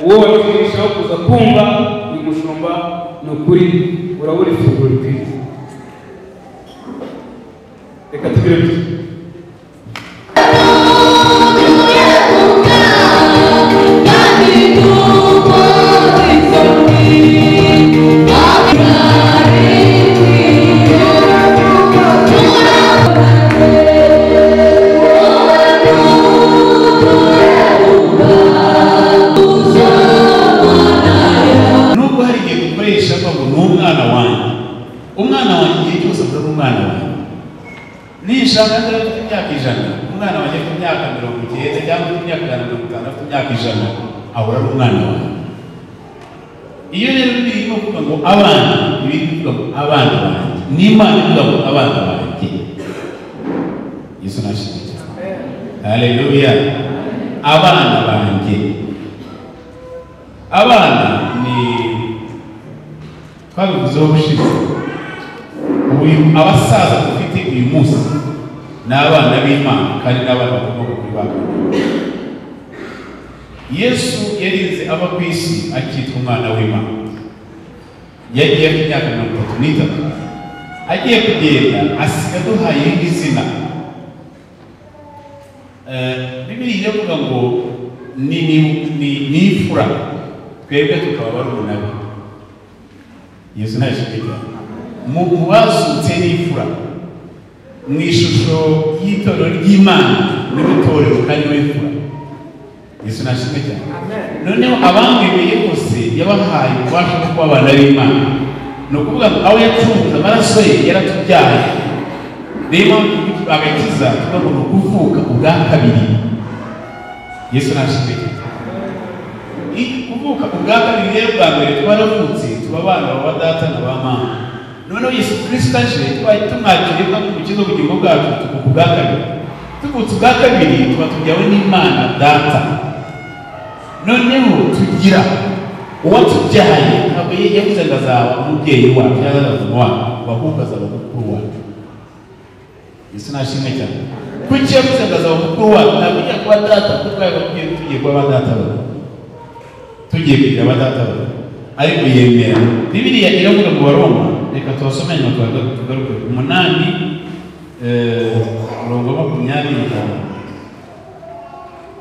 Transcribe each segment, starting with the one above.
Wowe wabwirishaho kuza kumva uyu mushumba, ni ukuri urabura ifunguro rikwiye. Reka tugire bityo. Nubwo hari igihe dukoresha ngo ni umwana wanjye, umwana wanjye igihe cyose avuga umwana wanjye. Nishaka nzaba mfite imyaka 100, umwana wanjye afite imyaka 90 cyangwa afite imyaka 150, afite imyaka 100, ahora ari umwana wanjye. Iyo rero birimo kuvuga ngo abana, biri kuvuga ngo abana banjye, n'Imana ivuga ngo abana banjye. Yesu nashimwe cyane. Haleluya. Abana banjye. Abana ni twabivuzeho ubushize. Uyu abasaza dufite uyu munsi ni abana b'Imana kandi n'abana bakomoka kuri ba. Yesu yarinze aba ku isi akitwa umwana w'Imana. Yagiye afite imyaka 33. Agiye kugenda asiga aduhaye irindi zina. Bibiliya iravuga ngo ni imfura, twebwe tukaba barumuna be. Yesu ntashimwe cyane. Mu bazutse n'imfura mu ishusho y'itorero ry'Imana, niwe torero kandi niwe mfura. Yesu nashimwe cyane. Noneho abamwemeye bose yabahaye ububasha bwo kuba abana b'Imana. Ni ukuvuga ngo aho yacunze amaraso ye yaratubyaye. Niyo mpamvu agakiza tuvuga ngo ni ukuvuka ubwa kabiri. Yesu nashimwe cyane. Kuvuka ubwa kabiri rero, bwa mbere twaravutse tuba abana ba data na ba mama. Noneho Yesu Kristo aje twari tumwakiriye nk'umukiza w'ubugingo bwacu, tuvuka ubwa kabiri. Tuvutse ubwa kabiri tuba tubyawe n'Imana data. Noneho tugira uwatubyaye, ntabwo yavuze ngo azaba umubyeyi wacu cyangwa azaba wacu, ahubwo azaba mukuru wacu. Yesu nashimwe cyane. Kuki yavuze ngo azaba mukuru wacu? Ntabwo ujya kuba data, kuko twari tugiye kuba ba data babiri, tugiye kugira ba data babiri, ariko yemera. Bibiliya iravuga mu Baroma, reka tubasome nyuma tugaruke 8 umurongo 20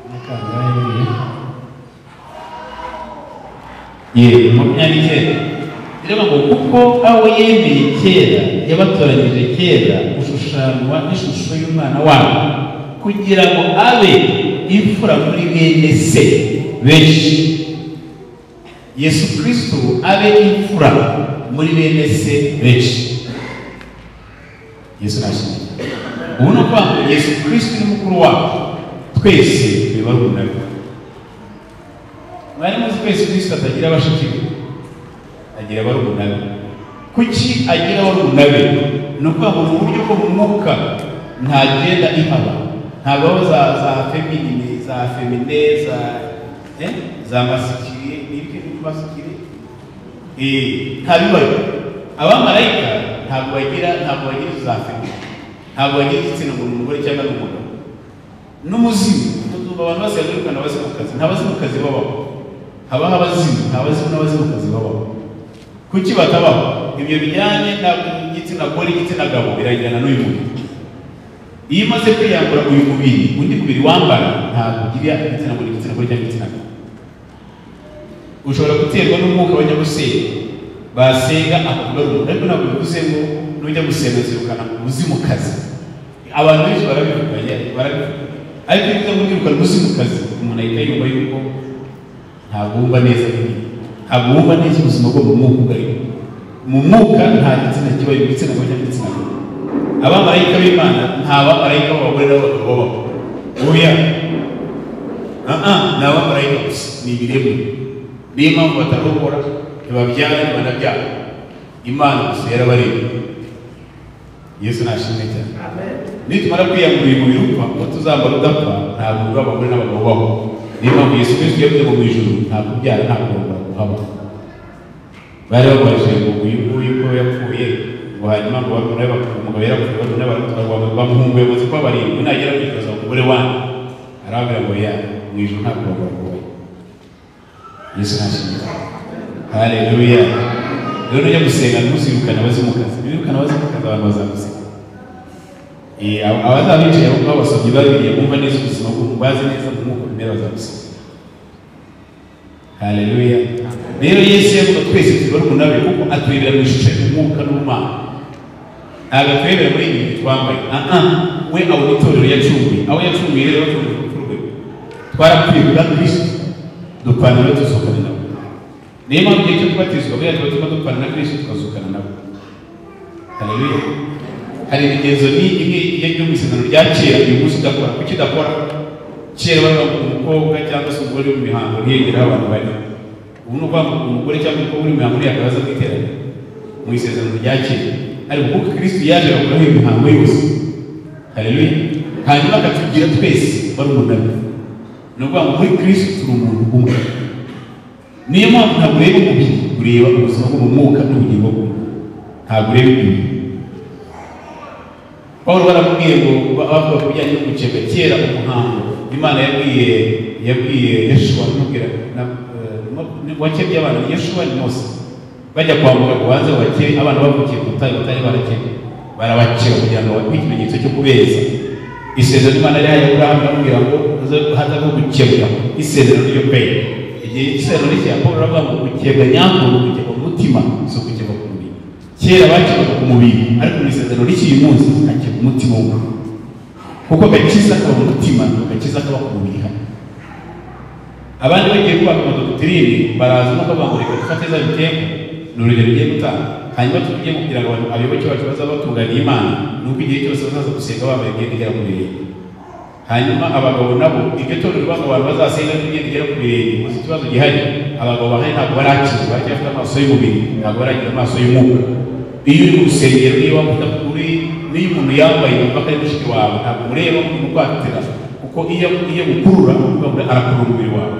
na kangahe? Ye 29. Iravuga ngo kuko abo yemeye kera yabatoranyije kera gushushanywa n'ishusho y'umwana wabo, kugira ngo abe imfura muri bene se benshi. Yesu Kristo abe imfura muri bene se benshi. Yesu nashimwe. Ubu ni ukuvuga ngo Yesu Kristo ni mukuru wacu twese, turi barumuna be. Mwari muzi ko Yesu Kristo atagira abashiki be, agira barumuna be. Kuki agira barumuna be? Ni ukuvuga ngo mu buryo bwo mu mwuka ntagenda ihaba, ntabwo abo za feminine, za femine, za masikiri, n'ibiki masikiri, ntabibayo. Abamarayika ntabwo bagira za femine, ntabwo bagira igitsina ngo ni umugore cyangwa ni umugabo. N'umuzimu, tuzumva abantu basenga birukana abazimukazi, nta bazimukazi babaho. Habaho abazimu, nta bazimu n'abazimukazi babaho. Kuki batabaho? Ibyo bijyanye n'igitsina gore, igitsina gabo birajyana n'uyu mubiri. Iyo umaze kwiyambura uyu mubiri, undi mubiri wambara ntabwo ugira igitsina gore, igitsina gore cyangwa igitsina gabo. Ushobora guterwa n'umwuka w'abanyagusenga, basenga akavuga umuntu, ariko ntabwo bivuze ngo nujya gusenga zirukana umuzimukazi. Abantu benshi barabivuga, ariko iyo uvuze ngo ndirukana umuzimukazi, umuntu ahita yumva yuko ntabwo wumva neza Bibiliya, ntabwo wumva neza ubuzima bwo mu mwuka ubwo aribwo. Mu mwuka nta gitsina kibayo, igitsina gore cyangwa igitsina gabo. Abamarayika b'Imana nta bamarayika b'abagore n'abagabo babaho. Oya, ni abamarayika gusa, ni ibiremwa. Niyo mpamvu batarongora, ntibabyara, ntibanabyara. Imana gusa yarabaremye. Yesu nashimwe cyane. Nitumara kwiyambura uyu mubiri upfa, ngo tuzambara udapfa, nta mubiri w'abagore n'abagabo ubaho. Niyo mpamvu Yesu Kristo yavuze ngo mu ijuru nta kubyara, nta kurongora kuhaba. Bari babajije ngo uyu nguyu ko yapfuye, ngo hanyuma ngo barumuna be umugabo yarapfuye, barumuna be baramutwara, bamuhunguye ngo ko barindwi, nagera mu ijuru azaba umugore wanyu. Arababwira ngo ya, mu ijuru nta kurongora kubayo. Yesu nashimwe. Haleluya. Rero ujya gusenga ntuzirukane abazimukazi. Wirukana abazimukazi abantu bazagusenga. Abazaba bicaye aho ngaho basomyi babiriye bumva neza ubuzima bw'umuntu, bazi neza mu mwuka bimera bazagusenga. Haleluya. Rero Yesu yavuga twese turi barumuna be kuko aturebera mu ishusho y'umwuka n'ubumana. Ntabwo aturebera muri ibi bintu twambaye. We abona itorero yacunguye. Aho yacunguye rero bacunguye urupfu rwe. Twarapfuye kubwa Kristo, dupfana nawe tuzukana nawe. Niyo mpamvu igihe cyo kubatizwa buriya tuba turimo dupfana na Kristo tukazukana nawe. Haleluya. Hari imigenzo ni imwe yo mu isezerano rya kera uyu munsi udakora. Kuki udakora? Kera bavuga ngo umukobwa cyangwa se umugore uri mu mihango ntiyegere aho abantu bari. Ubu ni ukuvuga ngo umugore cyangwa umukobwa uri mu mihango ntiyakabaza mu iteraniro mu isezerano rya kera. Ariko kuko Kristo yaje agakuraho iyo mihango yose. Haleluya. Hanyuma akatugira twese barumuna be. Ni ukuvuga ngo muri Kristo turi umuntu umwe. Niyo mpamvu ntabwo ureba umubiri, ureba ubuzima bwo mu mwuka n'ubugingo bw'umuntu. Ntabwo ureba umubiri. Pawulo baramubwiye ngo bavuga ku bijyanye no gukebwa kera umuhango Imana yabwiye Yeshuwa imubwira wakebye abana ni Yeshuwa ni Mose bajya kwambuka ngo banze babakebe abana bavukiye ku butayu batari barakebwe barabakeba kugira ngo babe ikimenyetso cyo kubeza. Isezerano Imana yahaye Aburahamu iramubwira ngo hazaho gukebwa isezerano ryo kwera. Igihe isezerano rishya Pawulo aravuga ngo gukebwa nyako ni ugukebwa mu mutima si ugukebwa ku mubiri. Kera bakebwaga ku mubiri ariko mu isezerano rishya uyu munsi hakebwa umutima w'umuntu. Kuko agakiza kaba mu mutima, agakiza kaba ku mubiri hano. Abandi bagiye kubaka amadokitirine baraza no kuvuga ngo reka dufate za biteko, ni urugero rugiye gutanga. Hanyuma tugiye kugira ngo abayoboke bacu bazaba batunganiye Imana, ni uko igihe cyose bazaza gusenga bambaye imyenda igera ku birenge. Hanyuma abagabo nabo iryo torero rivuga ngo abantu bazasenga imyenda igera ku birenge, muzi ikibazo gihari, abagabo bahari ntabwo barakizwa, baracyafite amaso y'umubiri, ntabwo baragira amaso y'umwuka. Iyo uri mu rusengero niyo waba uri niyo umuntu yambaye wumva ko ari mushiki wawe, ntabwo umureba nk'umukwatira, kuko iyo gukurura arakurura umubiri wawe.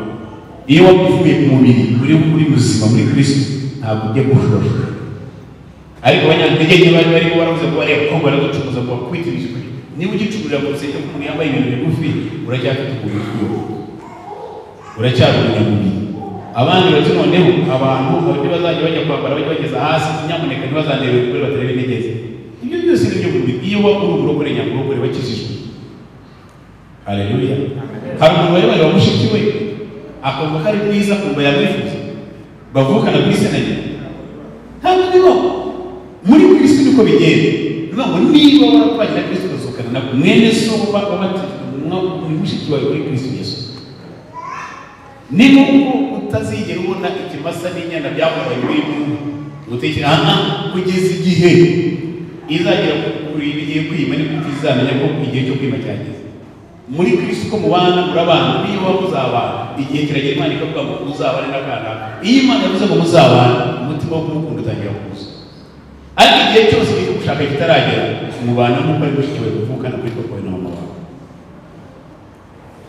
Iyo wavuye ku mubiri uri muzima muri Kristo ntabwo ujya gushora. Ariko abanyantege nke bari barimo baravuze ngo bareba ko baraducukuza ngo bakubite ibijipo. Niba ugicururira mu rusengero ko umuntu yambaye ibintu bigufi uracyafite umubiri ukwiye, uracyari umunyamubiri. Abandi bati noneho abantu bazajya bajya kwambara bajya bageza hasi, nyamuneka ntibazandebe kuri batarebe intege ze. Ibyo byose ni ibyo mubiri. Iyo waba uri umurokore nyamurokore wakijijwe. Haleluya. Hari umuntu wari wa mushiki we akumva ko ari mwiza akumva yamwifuza, bavukana kuri se na nyina. Ntabwo bibaho. Muri Kristo niko bigenda. Ni ngo niba warapfanye na Kristo ukazukana na mwene so wabatijwe mushiki wawe muri Kristo Yesu. Ni nuko utazigera ubona ikimasa n'inyana byamubaye muri muntu utekera kugeza igihe izagera kuri ibigiye kwima, ni kuko izamenya ko igihe cyo kwima cyageze. Muri Kristo ko mubana murabana, niba muzabana igihe kiragera Imana ikavuga ngo uzabane n'akana. Iyo Imana yavuze ngo muzabana, umutima wo kumukunda utangira kuza. Ariko igihe cyose cyo gushaka kitaragera, mubana nk'uko ari mushiki wawe kuvukana kuri papa wawe na mama wawe.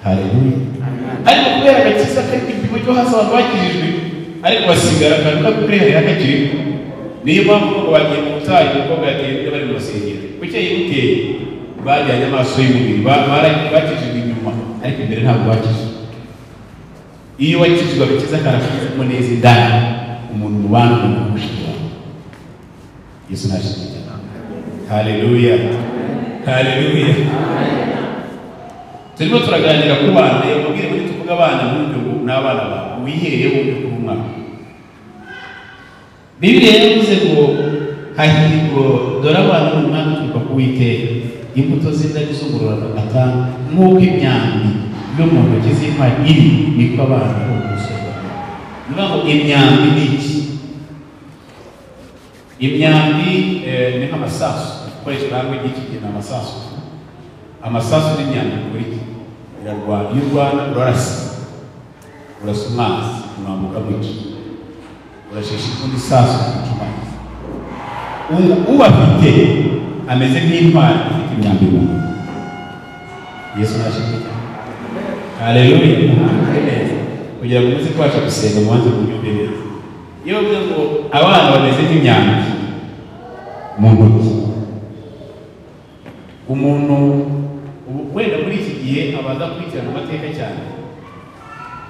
Haleluya. Ariko kubera agakiza kari ku gipimo cyo hasi abantu bakijijwe, ariko basigara akantu k'akurehera kakiriho. Niyo mpamvu ngo bagiye mu butayu, umukobwa yateye inda bari mu rusengero. Kuki yayimuteye? Bajyanye amaso y'umubiri, bakijijwe inyuma, ariko imbere ntabwo bakijijwe. Iyo wakijijwe agakiza karakuzamo neza indani, umuntu mubana umuntu mushiki wawe. Yesu nashimwe cyane. Haleluya. Haleluya. Turimo turaganira ku bana, yamubwire ngo tuvuge abana mwumve ngo ni abana bawe, wihereye wumve ko uri umwana. Bibiliya yavuze ngo hahirwa dore abana ni umwami uturuka ku Uwiteka, imbuto z'inda n'iz'umururano atanga, nk'uko imyambi yo mu ntoki z'intwari iri, niko abana bo mu musoro. Ni ukuvuga ngo imyambi ni iki? Imyambi ni nk'amasasu, ikoreshwa hamwe n'iki gihe ni amasasu. Amasasu n'imyambi bikora iki? Irarwana. Iyo urwana urarasa, urasa umwanzi, umwambi ukamwica, urashesha ikundi isasu ukica umwanzi. Ubafite ameze nk'intwari ifite imyambi mu ntoki. Yesu nashimwe cyane. Haleluya. Kugira ngo muze kubasha gusenga mubanze munyumve neza. Iyo bavuze ngo abana bameze nk'imyambi mu ntoki, umuntu wenda muri iki gihe abaza gukurikirana amateka cyane,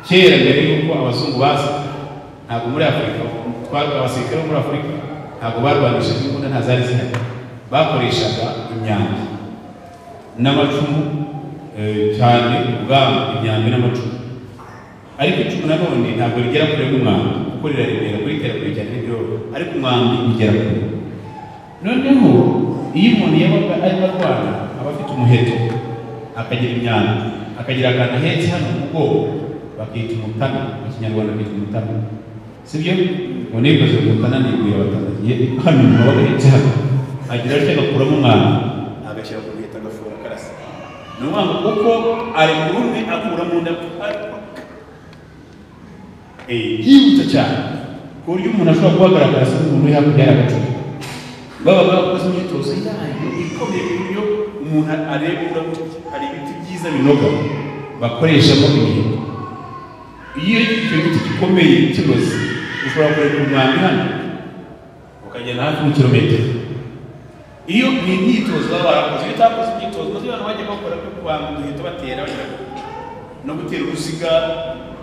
Kera mbere y'uko abazungu baza, ntabwo muri Afurika, abasirikare bo muri Afurika ntabwo barwanishaga imbunda, nta zari zihari. Bakoreshaga imyambi n'amacumu, cyane ubwami, imyambi n'amacumu. Ariko icumu nanone ntabwo rigera kure nk'umwambi, kuko riraremera kuritera kure cyane n'ibyoro, ariko umwambi ugera kure. Noneho iyo umuntu yabaga arimo arwana, aba afite umuheto, akagira imyambi, akagira akantu ahetse hano mu mugongo, bakita umutana, mu Kinyarwanda bakita umutana, sibyo? Ngo nikoze umutana niguye abatanagiye hano inyuma bagahetse hano, agira atya agakuramo umwambi agashyira ku muheto agafura akarasa. Ni ukuvuga ngo kuko ari mu rundi akura mu nda yihuta cyane, ku buryo umuntu ashobora guhagarara asa n'umuntu uri hakurya y'agacupa. Babaga bakoze imyitozo yayo ikomeye ku buryo umuntu areba gutya. Hari ibiti byiza binoga bakoreshamo imiheto. Iyo icyo giti gikomeye kinoze, ushobora kureka umwambi hano ukagenda hafi n'ikirometero. Iyo ni imyitozo baba barakoze. Iyo utakoze imyitozo, maze abantu bajya bakora byo kubamba uduheto batera, bagira no gutera uruziga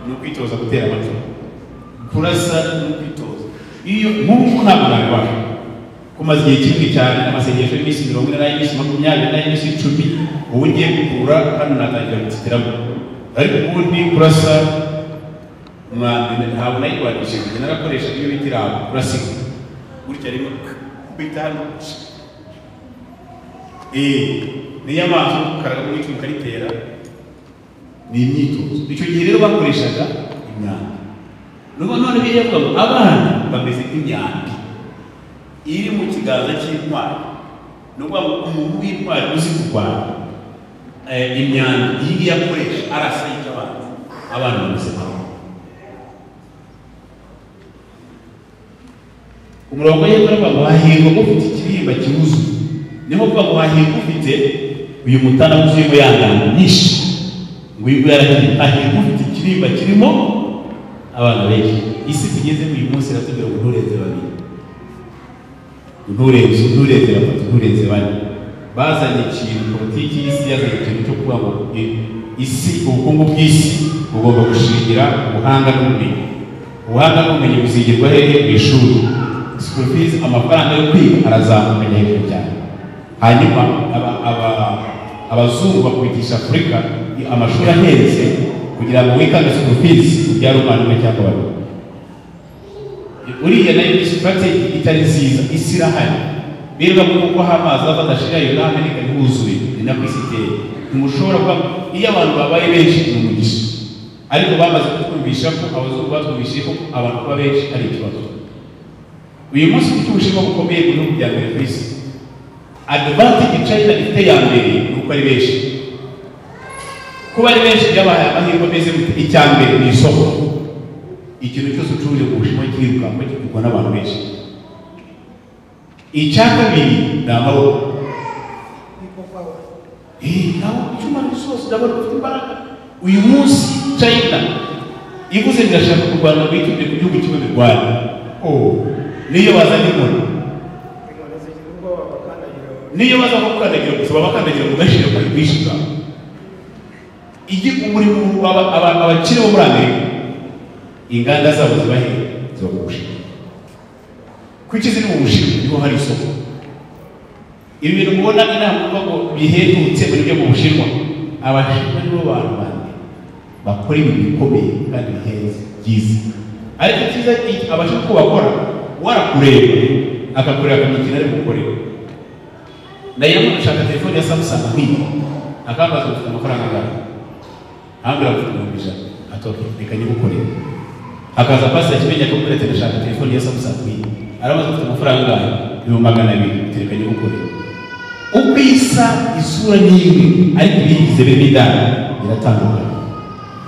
ni ukwitoza gutera amacumu, kurasa ni ukwitoza. Iyo nk'ubu ntabwo nabibasha, kumaze igihe kinini cyane, amasengesho y'iminsi 40 n'ay'iminsi 20 n'ay'iminsi 10, ubu ngiye gukura hano natangira gutsitiramo. Ariko ubundi kurasa umwambi ntabwo nayirwanishije, narakoresha iyo bita irabo, kurasiga gutya rimwe kubita hano, n'inyamaswa ukaraga mu icumu ukaritera, ni imyitozo. Icyo gihe rero bakoreshaga imyambi. None biriya avuga ngo abana bameze nk'imyambi iri mu kiganza cy'intwari. Ni ukuvuga ngo umuntu w'intwari uzi kurwana, imyambi iyi ngiyi akoresha arasa yica abana, abana bameze nkabo. Umurongo y'epfo aravuga ngo hahirwa ufite ikirimba cyuzuye. Niho kuvuga ngo hahirwa ufite uyu mutana wuzuyemo ya ngano nyinshi, ngo uyu nguyu arahiye. Hahirwa ufite ikirimba kirimo abana benshi. Isi tugezemo uyu munsi iratubwira ngo nturenze babiri, nturenze batatu, nturenze bane. Bazanye ikintu, politiki y'isi yazanye ikintu cyo kuvuga ngo isi, ubukungu bw'isi bugomba gushingira ubuhanga n'ubumenyi. Ubuhanga n'ubumenyi buzigirwa hehe? Mu ishuri. School fees, amafaranga yo kwiga arazamuka ajya hejuru cyane. Hanyuma abazungu bakwigisha Afurika amashuri ahenze kugira ngo wikange school fees ubyare umwana umwe cyangwa babiri. Uriya nayo ni strategy itari nziza, isi irahari. Birirwa kuko amazi ava adashirayo n'ameneka ntihuzuye, ni nako isi iteye. Ntimushobora kuba iyo abantu babaye benshi ni umugisha, ariko bamaze kutwumvisha ko abazungu batwumvishije ko abantu kuba benshi ari ikibazo. Uyu munsi ufite ubushinwa bukomeye mu bihugu bya mbere ku isi. Advantage China ifite ya mbere ni uko ari benshi. Kuba ari benshi byabahaye amahirwe ameze gute? Icya mbere ni isoko. Ikintu cyose ucuruje mu Bushinwa kirukanka kigurwa n'abantu benshi. Icya kabiri ni amaboko. Naho icyuma cyose ndabona ufite imbaraga. Uyu munsi China ivuze ndashaka kurwana ngo yitubye ku gihugu kimwe birwana. Niyo bazana inkoni, niyo baza kugukandagira gusa, babakandagira ngo gashire kuri bwinshi bwawe. Igi umuri abakire bo muri Amerika, inganda zabo ziba he? Ziba mu Bushinwa. Kuki ziri mu Bushinwa? Niho hari isoko. Ibi bintu mubona inama kuvuga ngo bihendutse muri byo mu Bushinwa, Abashinwa nibo bantu ba mbere bakora ibintu bikomeye kandi bihenze byiza. Ariko icyiza Abashinwa uko bakora, warakureba akakureba akamenya ikintu ari gukorera. Nagira ngo ndashaka telefone ya Samsung nk'iyi, akambaza ngo ufite amafaranga angahe, ambwira ngo ufite 100,000, ati okay reka nyigukorere. Hakaza pastor Kimenyi akamubwira ati ndashaka telefone ya Samsung nk'iyi, arabaza ufite amafaranga angahe, 200,000, ati reka nyigukorere. Uko isa isura ni imwe, ariko ibiyigize birimo indani biratandukanye.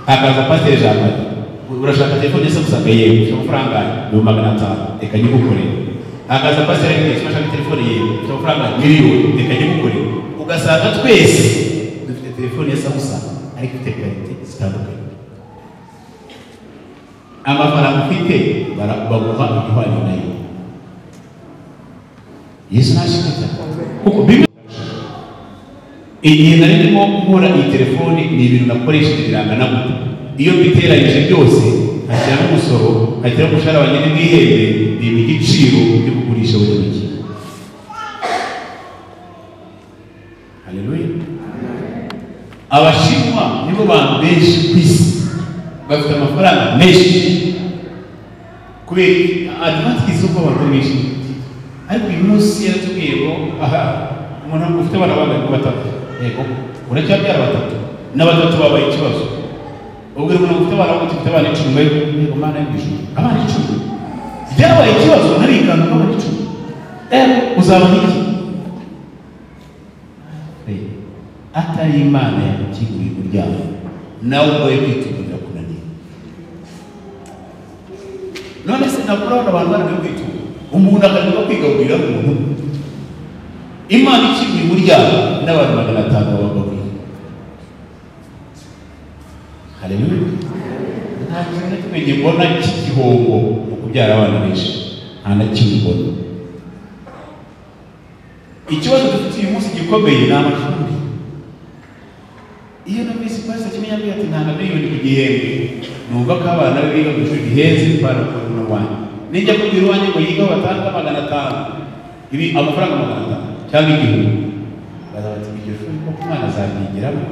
Hakaza pastor Jean Marie, urashaka telefone ya Samsung? Yego. Ufite amafaranga angahe? 500,000, reka nyigukorere. Hakaza pastor Agnes, urashaka telefone? Yego. Ufite amafaranga? 1,000,000, reka nyigukorere. Ugasanga twese dufite telefone ya Samsung ariko ifite qualité zitandukanye. Amafaranga ufite baguha igihwanye nayo. Yesu nashimwe cyane, kuko bimwe igihe nari ndimo nkora iyi telefone ni ibintu nakoresheje birangana gute. Iyo mbiteranyije byose nkashyiramo umusoro, nkashyiramo umushahara wanjye n'ubwihembe, ni igiciro cyo kugurisha buri rugi. Haleluya. Abashinwa nibo bantu benshi ku isi bafite amafaranga menshi kubera advantage zo kuba abantu benshi. Ariko uyu munsi yaratubwiye ngo aha umuntu ufite abana bangahe? Batatu. Yego, uracyabyara batatu na batatu babaye ikibazo. Ubwo umuntu ufite abana batatu, ufite abana 10, yego Mana y'ijuru, abana 10 byabaye ikibazo, narikanga abana 10. Uzabona iki? Atari Imana yakinguriye umuryango, nawe ubwawe kwitunga kunaniye. None se nakurabona abantu bananiwe kwitunga, umuntu akananirwa kwigaburira umuntu. Imana ikinguye umuryango n'abantu 500 babagaburira. Haleluya. Nta kintu na kimwe njye mbona cy'igihombo mu kubyara abana benshi, nta na kimwe mbona. Ikibazo dufite uyu munsi gikomeye ni amashuri. Iyo numvise pastor Kimenyi ambwira ati ntanga miliyoni ku gihembwe, numva ko abana be biga mu ishuri rihenze barakora wanjye. Nijya kubwira uwanjye ngo yiga batanga 500, ibi amafaranga 500 cyangwa 1000, baza bati iryo shuri koko umwana azaryigiramo,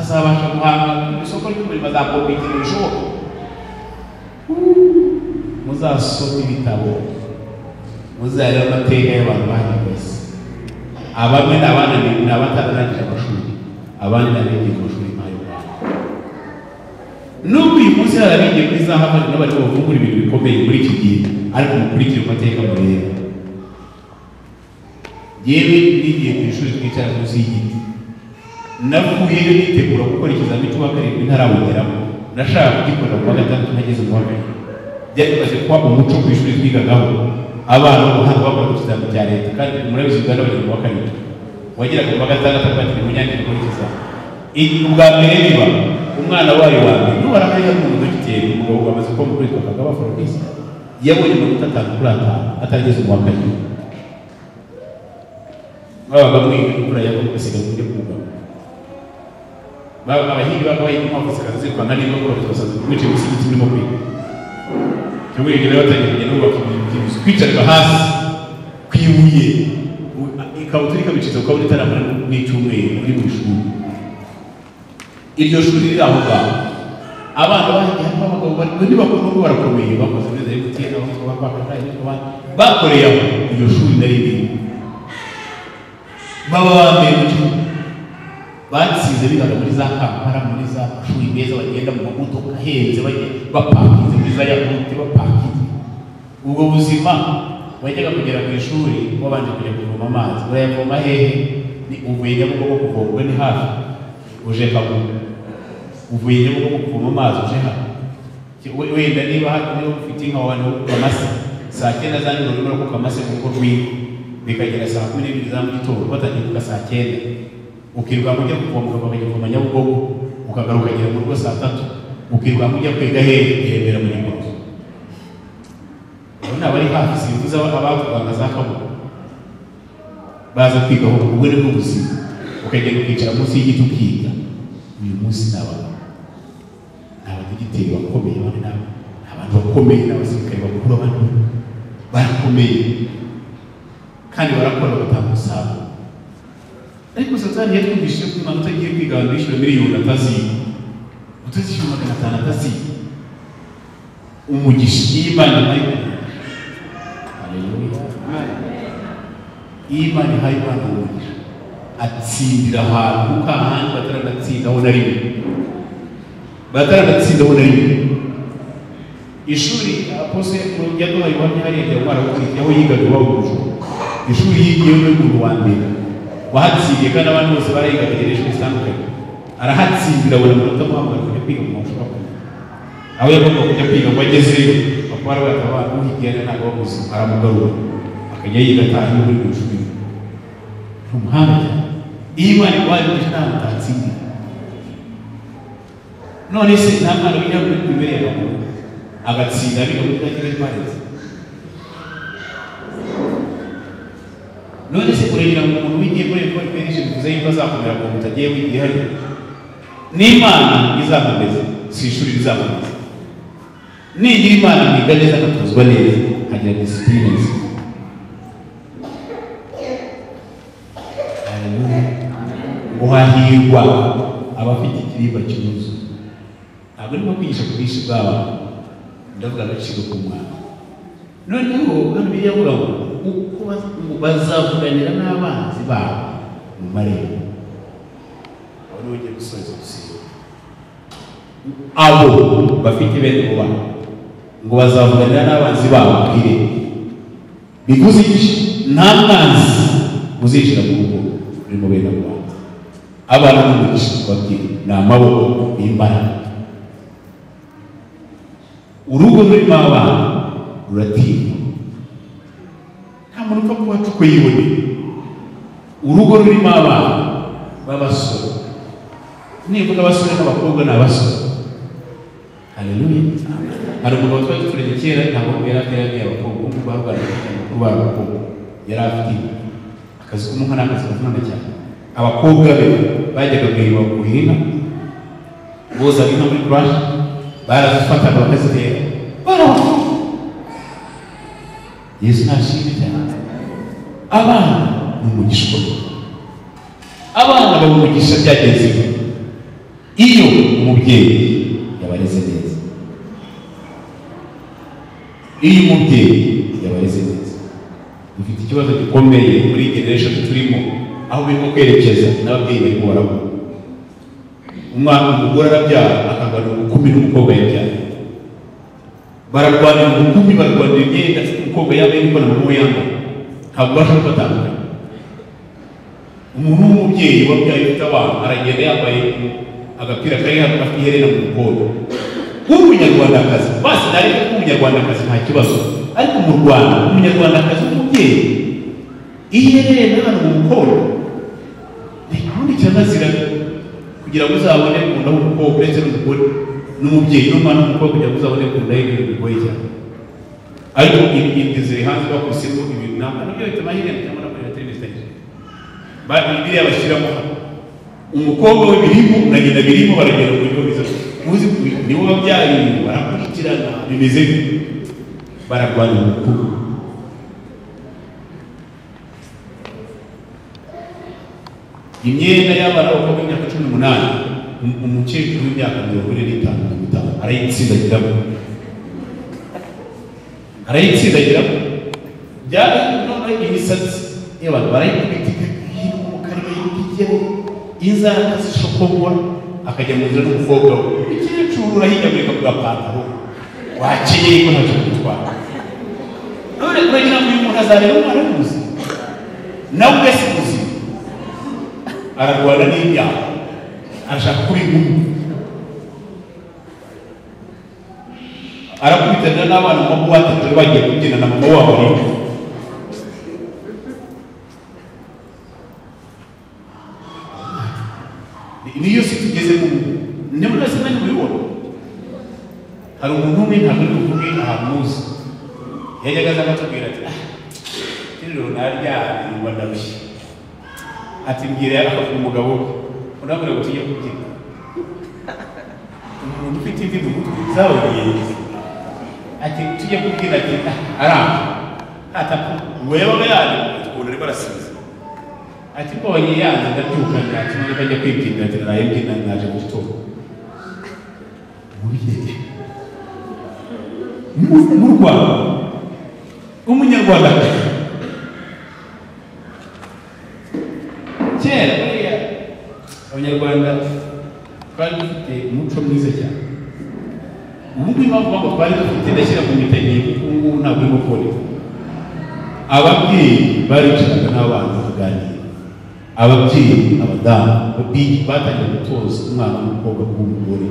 azabasha guhanga ku isoko ry'umurimo, azakompetira ibishoboka. Muzasome ibitabo, muzarebe amateka y'abantu bahagaze. Abamwe ni abana ni abatararangije amashuri, abandi ni abigiye mu mashuri nk'ayo ngayo. Nubwo uyu munsi hari abigiye muri za Harvard n'abandi bavumbura ibintu bikomeye muri iki gihe, ariko mukurikire mu mateka murebe. Yewe nigiye ku ishuri twicara munsi y'igiti, navuyeyo nitegura gukora ikizamini cy'uwa karindwi ntarawugeramo, nashaka kugikorera mu wa gatandatu ntageze mu wa karindwi. Byari bimaze kuba umuco ku ishuri twigagaho, abana b'ubuhanga bakora ku kizamini cya leta, kandi murabizi Uganda bagera mu wa karindwi, wageraga mu wa gatandatu akabatira umunyandiko gukora ikizamini. Ubwa mbere biba umwana wayo wa mbere n'ubu arahari hari umudogiteri, umugabo wamaze kuba mukuru witwa Kagaba Fabrice, yabonye amanota 5 kuri 5 atarageze mu wa karindwi. Babaga mwiga imvura yagwa mugasiga mujya kugama. Abahindi babaga bahinga inkwavu zikazirwana n'inkoko basaza mwicaye munsi y'igiti murimo kwiga. Cyangwa igihe batangiye kugenda bubaka ibintu by'inzu, kwicarira hasi ku ibuye, ikabutura ikabicitse ukabona itaramara n'icyumweru uri mu ishuri. Iryo shuri riri aho ngaho, abana bahigiye harimo abagabo bari bakuru barakomeye, bakoze neza MTN, bakoreye aho iryo shuri nari ririmo, baba bambaye mu gihugu, batsinze bigaga muri za Kampala, muri za mashuri meza, bagenda mu mamodoka ahenze, bapakinze muri za Yakuti, bapakinze. Ubwo buzima wajyaga kugera ku ishuri wabanje kujya kuvoma amazi, urayavoma hehe? Ni uvuye Nyabugogo kuvoma, ni hafi, uje Kagugu. Uvuye Nyabugogo kuvoma amazi uje hano. Wenda niba ufite inka wawe amase saa 9 za nijoro urimo urakuka amase mu rugo rw'inka, bikagera saa 12 za mu gitondo, batangiye kuka saa 9, ukirirwa ujya kuvoma ukajya kuvoma Nyabugogo, ukagaruka ukagera mu rugo saa 3, ukirirwa ujya kwiga hehe? Iremera mu Giporoso. Abo ni abari hafi, simvuze abavugaga za Kabuga baza kwiga aho, ubwo ni bwo buzima. Ukagenda ukicara munsi y'igiti ukiga. Uyu munsi ni abagabo, ni abadogiteri bakomeye, abandi ni abantu bakomeye, ni abasirikare bakuru, abandi barakomeye kandi barakora bagatanga umusaruro. Ariko Satani yatwumvishije ko umwana utagiye kwiga abantu bishyura miliyoni ataziga, utazishyura 500 ataziga. Umugisha iyo Imana ihaye umugisha, haleluya, iyo Imana ihaye umwana umugisha atsindira ahantu kuko ahandi bataranatsindaho na rimwe, bataranatsindaho na rimwe. Ishuri Apostle yaduhaye ubuhamya hariya ajya umwana aho yigaga iwabo mu ijuru, ishuri yigiyeho n'umuntu wa mbere wahatsindiye, kandi abandi bose barayigaga ishuri zitandukanye, arahatsindira abona amanota amuhamagara kujya kwiga mu mashuri akomeye. Aho yagomba kujya kwiga ngo agezeyo, bakaba baravuga ati uhigiye ntabwo bamuzi, aramugarura akajya yiga ataha muri iryo shuri. Ni umuhanga cyane. Iyo Imana iguhaye umugisha ntabwo utatsindira. None se nta mwana wiga muri primaire y'abakuru agatsinda abiga muri Kigali Parents? None se uragira ngo umuntu wigiye muri Ecole Belge bivuze yuko azakomera ku muntu agiye wigiye hariya? N'Imana izakomeza, si ishuri rizakomeza. Nigira Imana nkiga neza, nkatozwa neza, nkagira discipline nziza. Ngo hahirwa abafite ikirimba cyuzuye. Ntabwo ndimo kwigisha ku bwinshi bw'abantu, ndavuga agaciro k'umwana. Noneho hano Bibiliya ivuga ngo uko bazavuganira n'abanzi babo mu marembo. Aho niho ugiye gusoza gusiba. Abo bafite bene abo bana ngo bazavuganira n'abanzi babo ku irembo. Bivuze iki? Nta mwanzi uzinjira mu rugo rurimo bene abo bana. Abana n'umugisha babyeyi ni amaboko n'imbaraga. Urugo rurimo abana ruratinywa, nta muntu upfa kubaca uko yiboneye. Urugo rurimo abana b'abasore, nivuga abasore n'abakobwa ni abasore. Haleluya. Hari umugabo twari duturanye kera, ntabwo yari afite abakobwa, ubu barwanaga cyane kurwara abakobwa. Yari afite akazi k'umuha n'akazi kavunana cyane. Abakobwa be bajyaga guhirwa kuhira inka, bozaga inka muri kuraje, barazifataga bakazitera. Barabakobwa. Yesu nashimwe cyane. Abana ni umugisha ukomeye. Abana baba umugisha byagenze iyo umubyeyi yabareze neza. Iyo umubyeyi yabareze neza. Dufite ikibazo gikomeye muri generation turimo, aho birimo kwerekeza n'ababyeyi barimo barabura. Umwana umugore arabyara akagana ubukumi n'umukobwa yabyaye. Bararwanira ubukumi, bararwanira imyenda umukobwa yambaye niko na mama we yambaye. Ntabwo ubasha kubatandukanya. Umuntu w'umubyeyi wabyaye ufite abana aragenda yambaye agapira kari afite iherena mu mukondo. W'umunyarwandakazi, basi nari umunyarwandakazi nta kibazo, ariko mu Rwanda umunyarwandakazi w'umubyeyi iherena hano mu mukondo ubundi kiranazira kugira ngo uzabone kunda w'umukobwa uretse n'umugore n'umubyeyi n'umwana w'umukobwa, kugira ngo uzabone kunda ye ibintu bigoye cyane. Ariko inda ziri hanze bakubisemo ibintu ntabwo nabyo bituma hirya cyangwa no kuri televiziyo biriya bashyiramo umukobwa we birimo na nyina birimo, baragenda ku bigo biza muzi nibo babyaye barakurikirana bimeze bararwanya umukuru. Imyenda y'abana b'abakobwa b'imyaka 18, umukecuru w'imyaka 45 arayitsindagiramo, arayitsindagiramo. Byari none imisatsi y'abantu barayikubita umukara bayikubita inzara zishokomora, akajya mu nzira n'umukobwa we. Umukecuru urahinyagurika ku gapantaro wakenyeye ko ntacyo gutwara. None uragira ngo uyu muntu azareba umwana w'umuzima, nawe ubwe si muzima, ararwana n'ibyaha, arashaka kuba inkumi, arakubitana n'abana mu mabuwate nijoro bagiye kubyina na mama wabo ariko. Niyo si tugeze mu ni muri wese nanjye mubibona. Hari umuntu umwe ntabwo ari buvuge ahantu muzi, yajyaga aza akatubwira ati rero naryamye ngo ndarushye, ati mbwira akavuga umugabo we urabona ngo tujye kubyina. Umuntu ufite imvi mu mutwe zabaye ati tujye kubyina, ati aranga atapfa ngo yabaga yaje ukuntu arimo arasinzira. Ati mbonye yanze ndabyuka ati none njya kwibyinira, ati naraye mbyina naje mu gitondo. Mubyeyi mu Rwanda umunyarwanda kera buriya abanyarwanda twari dufite umuco mwiza cyane. Ubu ngubu impamvu mpamvu twari dufite ndashyira mu mitegeko, kuko ubu ngubu ntabwo urimo kuboneka. Ababyeyi baricaraga n'abana bakaganira. Ababyeyi abadamu batangiye gutoza umwana w'umukobwa kuba umugore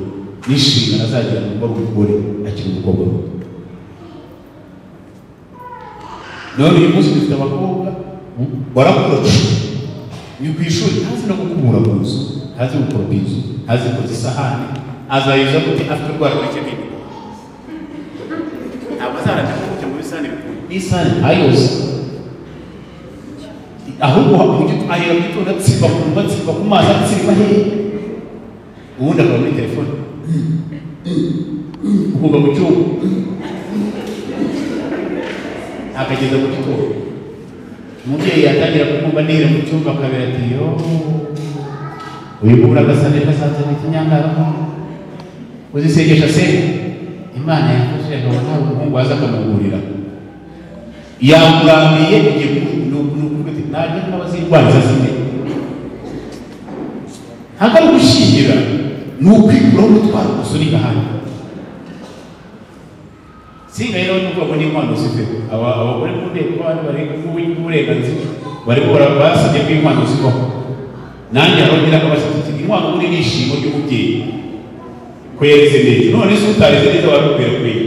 n'inshingano azagira mu rugo rw'umugore akiri umukobwa muto. None uyu munsi dufite abakobwa barakura ni ku ishuri, ntazi no gukubura mu nzu, ntazi gukoropa inzu, ntazi koza isahani, azayiza gute afite urwara rw'icyo ngicyo? Ntabwo azarajya kujya mu bisahani bikuru n'isahani ntayoze, ahubwo ahera mu gitondo atsimba ku nda, atsimba ku mazi, atsimba hehe. Ubundi akaba muri telefone ukumva mu cyumba akageza mu gitondo. Umubyeyi yatangira kukumva nira mu cyumba akabera ati yo uyu mubura agasane kasanze n'ikinyangara uzisengesha se Imana yafashije akabona hari umuhungu waza akamugurira yakuramiye ugiye kuvuga ati najya n'abazirwariza zimwe. Ntabwo ari ugushingira, ni ukwikuraho umutwaro usunika ahandi. Singa rero ni ukuvuga ngo n'inkwano ziveho. Abagore mu nteko hano bari uburenganzira barimo basabye ko inkwano zivaho. Nanjye arongera akabashyigikira inkwano muri n'ishimo ry'umubyeyi ko yareze neza. None se utareze neza warubwira kwiga.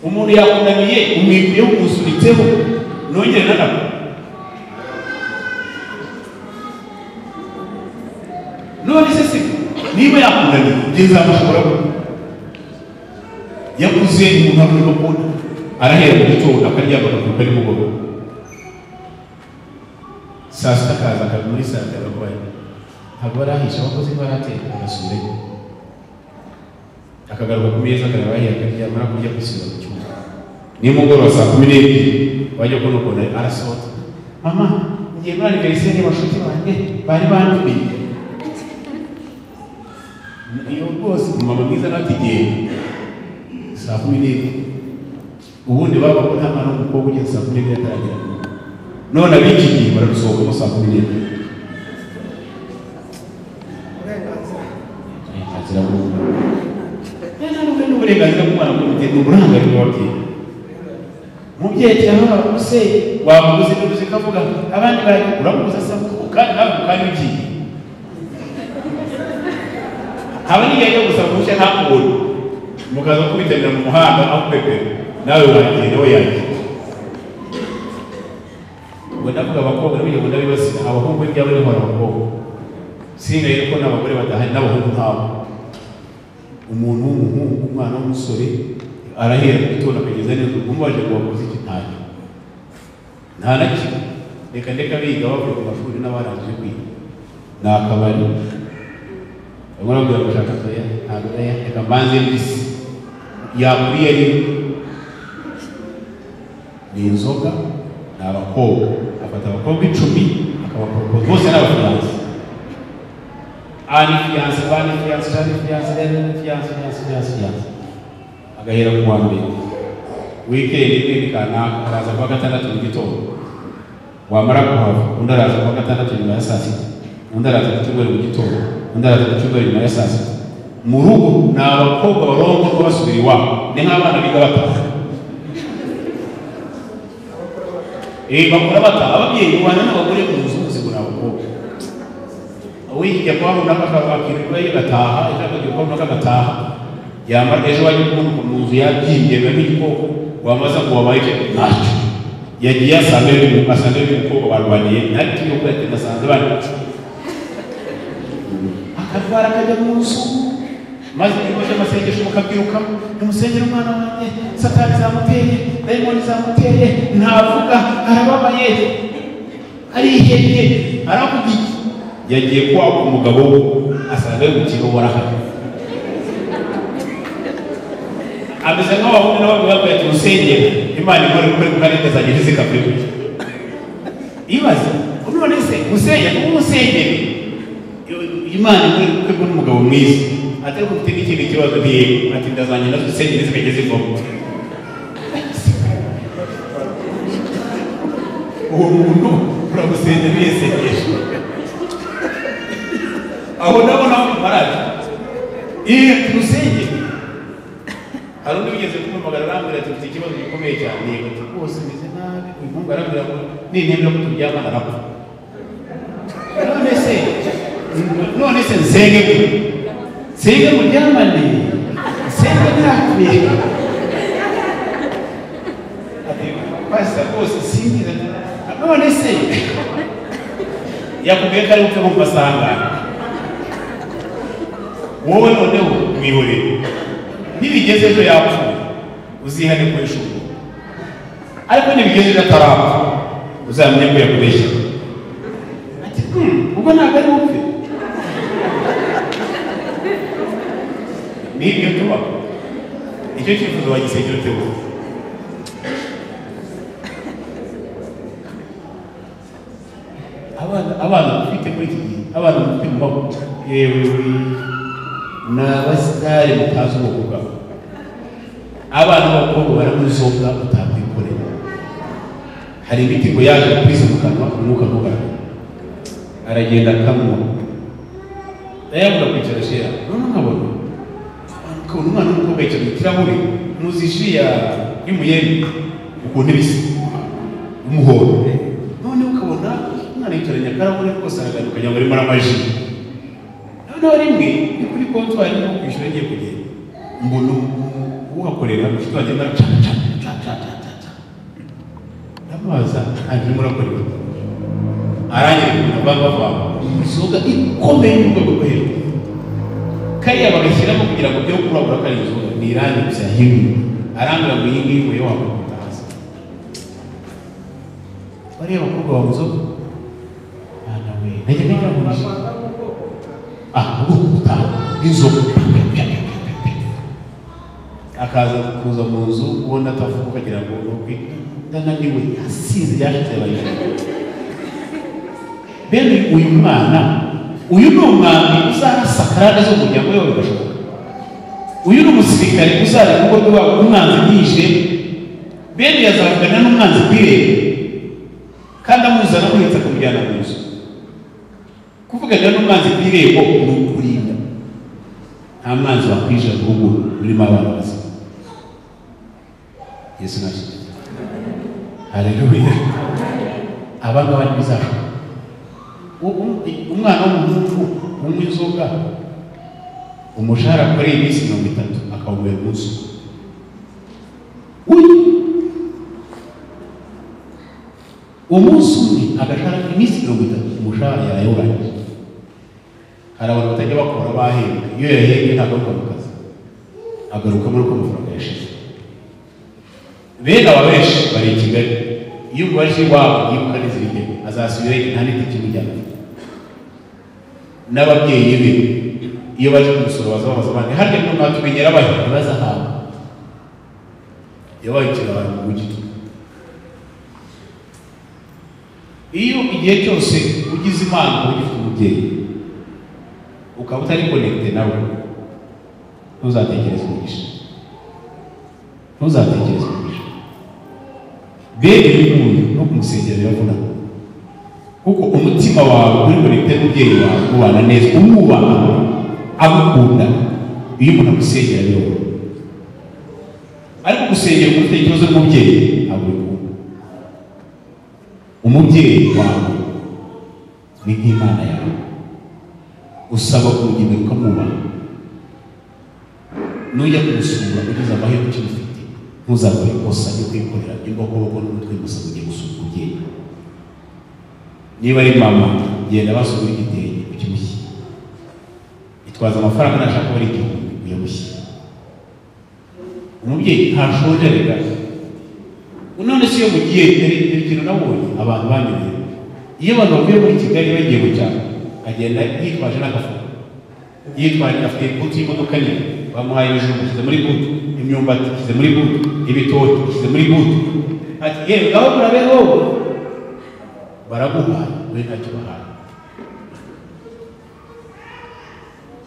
Umuntu yakunaniye umwikuyeho umusunitseho nongere nanakora. None se siko niba yakunaniye nzamushobora gute? Yakuze umuntu arimo kubona arahera mu gitondo akaryama akabyuka nimugoroba saa sita akaza akaba muri saa sita abarwayi ntabwo barahisha abakozi barateka agasubirayo akagaruka ku meza akareba ahiye akaryama amara kurya kwisubira mu cyumba nimugoroba saa 12 wajya kubona ukuntu arasohoka mama ngiye muri aniveriseri y'abashuti banjye bari bantumiye. Iyo rwose umumama mwiza nawe ati genda saa 12. Ubundi baba ko nta mwana w'umukobwa ugeze saa 12 ataragera. None ab'iki gihe bararusohokamo saa 12. Uburenganzira bw'umwana. Uburenganzira bw'umwana bw'umubyeyi ni uburenganzira bw'ababyeyi. Umubyeyi cyangwa se wamubuze n'ubuze kavuga abandi bari uramubuza se kandi nawe kandi ugiye. Haba n'igihe cyo gusaba uruhushya ntakubone. Mukaza kubitabira mu muhanda aho pepera nawe wagiye nawe yagiye. Ubwo ndavuga abakobwa n'uburyo ndabibasira abahungu ibyabo niho abakobwa singa rero ko n'abagore badahari n'abahungu nk'abo. Umuntu w'umuhungu umwana w'umusore arahera mu gitondo akageza neza umubaje ngo wakoze iki ntacyo nta na kimwe. Reka ndeka biga bavuye ku mashuri n'abarangije kwiga ni akabari bamwe barabwira ngo shaka toya ntabwo reka mbanze mbisi yakuriye rero ni inzoga ni abakobwa afata abakobwa 10 akabapropose bose ni abafiyanse ani fiyanse bani fiyanse bani fiyanse bani fiyanse fiyanse fiyanse fiyanse agahera ku wa mbere wikendi imwe kanaka araza kuwa gatandatu mu gitondo wamara kuhava undi araza kuwa gatandatu nyuma ya saa sita undi araza ku cyumweru mu gitondo undi araza ku cyumweru nyuma ya saa sita. Mu rugo ni abakobwa barongorwa basubira iwabo ni nk'abana biga bataha bakora bataha. Ababyeyi babana n'abagore mu nzu zibura abakobwa wijya kwa runaka akakirirwa gataha ejo akajya kwa runaka agataha yamara ejo wajya kubona mu nzu yabyimbye biba nk'igikoko wamaze ngo wabaye ntacyo yagiye asanga umukobwa barwaniye ntacyo yuko yatindasanze bari akarwara akajya mu nzu maze ikigo cy'amasengesho mukabyiruka nimusengere umwana wanjye satani zamuteye dayimoni zamuteye ntavuga arababaye arihebye aravuga iki yagiye kwa umugabo we asanga y'umukino warahari ameze nk'abahungu n'abagabo babwiye ati musengere Imana ikora gukora kandi ikazagera zikavemo. Ibaze none se musengere umusengere Imana ikora ubukwe n'umugabo mwiza atari ko ufite n'ikindi kibazo ntiyego ati ndazanye nazo usengere zikajya zivamo. Uwo muntu uramusengera yisengesha aho ndabona maradi iyo tusengere. Hari undi wigeze kumpamagara arambwira ati mfite ikibazo gikomeye cyane yego ati rwose meze nabi uyu muhungu arambwira ngo nintemera ko turyamana arapfa. None se nsenge gute nsenge muryamane nsenge ntapfuye ati pastor rwose singize none se yakubwiye ko ari bupfe mu masangano wowe noneho mwihorere nibigeze ejo yapfuye uzihane koresha ubwo ariko nibigeze ejo atarapfa uzamenye ko yakubeshya ati ubwo ntabwo ari bupfe. Wagisengera ute wowe? Abana mufite muri iki gihe, abana mufite mu maboko, yewe ni abasitari mutazi ubwoko bwabo. Abana b'abakobwa baranywa inzoga utakwikorera. Hari imiti ngo yaje kwiza mu kanwa, umwuka ntugaragare, aragenda akanywa, yabura kwicara shera. None nkabona ukabona umwana w'umukobwa yicaye mu kirahure, muzi ji y'umuyembe ukuntu ibisa umuhondo, none ukabona umwana yicaranye akarahure kose aragana ukagira ngo arimo aranywa ji. Noneho rimwe ni kuri kontwari ndimo kwishyura ngiye kugenda, mbona uhakorera mushiki wanjye arimo araca ca ca ca ca ca ca, ndamubaza arimo arakora iki? Aranyereka ibintu bava inzoga ikomeye mu rwego rwo hejuru, kariya bagashyiramo kugira ngo byo kurabura ko ari inzoga, ni irangi gusa yahinduye. Arambwira ngo iyi ngiyi ngo yo wakubita hasi. Bariya bakobwa banywa inzoga, mwana we, najya ngira ngo ni ubwoko butanu bw'inzoga, akaza kuza mu nzu ubona atavuga ukagira ngo ni ukwi ndananiwe, yasinze yashize yabaye. Bene uyu mwana, uyu ni umwambi uzarasa karande zo mu muryango we bigashoboka. Uyu ni umusirikare uzaza mu rugo rw'iwabo umwanzi yishe. Bene yazavugana n'umwanzi ku irembo kandi amuzana amuhetse akamujyana mu nzu. Kuvugana n'umwanzi ku irembo ni ukurinda. Nta mwanzi wakwinjira mu rugo rurimo abana bazima. Yesu nashimwe. Haleluya. Aba ngaba ntibizashoboka. Umwana w'umuhungu unywa inzoga, umushahara akoreye iminsi 30 akawunywera umunsi umwe. Umunsi umwe agashahara iminsi 30 umushahara yarayurangije. Hari abantu batajya bakora bahembwe, iyo yahembwe ntagaruka mu kazi, agaruka muri uko amafaranga yashize. Bene aba benshi bari i Kigali, iyo umubaje iwabo yibuka n'inzira igenda, azasubirayo nta n'itike imujyana. N'ababyeyi be iyo baje kumusura baza babaza abandi, harya mwe mwatumenyera bahe? Ntibaza ahantu. Yabaye ikirara mu mujyi. Iyo igihe cyose ugize Imana ukaba ugifite umubyeyi, ukaba utari connecté nawe, ntuzatekereze umugisha, ntuzatekereze umugisha. Bene uyu nguyu no kumusengera biravuna, kuko umutima wawe uri connecté n'umubyeyi wawe, ubana neza, umwubaha, agukunda. Iyo umuntu agusengera biroroha, ariko gusengera umuntu ufite ikibazo n'umubyeyi ntabwo bikunda. Umubyeyi wawe ni nk'Imana yawe, usaba kumujya imbere ukamwubaha. Nujya kumusura ugize amahirwe ukimufite, ntuzakore ikosa ryo kwikorera imbokoboko n'umutwe gusa ngo ugiye gusura umubyeyi. Niba ari mama, genda basura igitenge ukimushyire, itwaza amafaranga nashaka kuba ari 1000 uyamushyire. Umubyeyi ntashonje rega. None se iyo mugiye, hari ikintu nabonye abantu banyuriye, iyo abantu bavuye muri Kigali bagiye mu cyaro, agenda yitwaje n'agafuka, yitwaje afite butu y'imodoka nini, bamuhaye ibijumba ashyize muri butu, imyumbati ashyize muri butu, ibitoki ashyize muri butu, ati yewe ngaho murabeho, baraguhaye we ntacyo bahaye.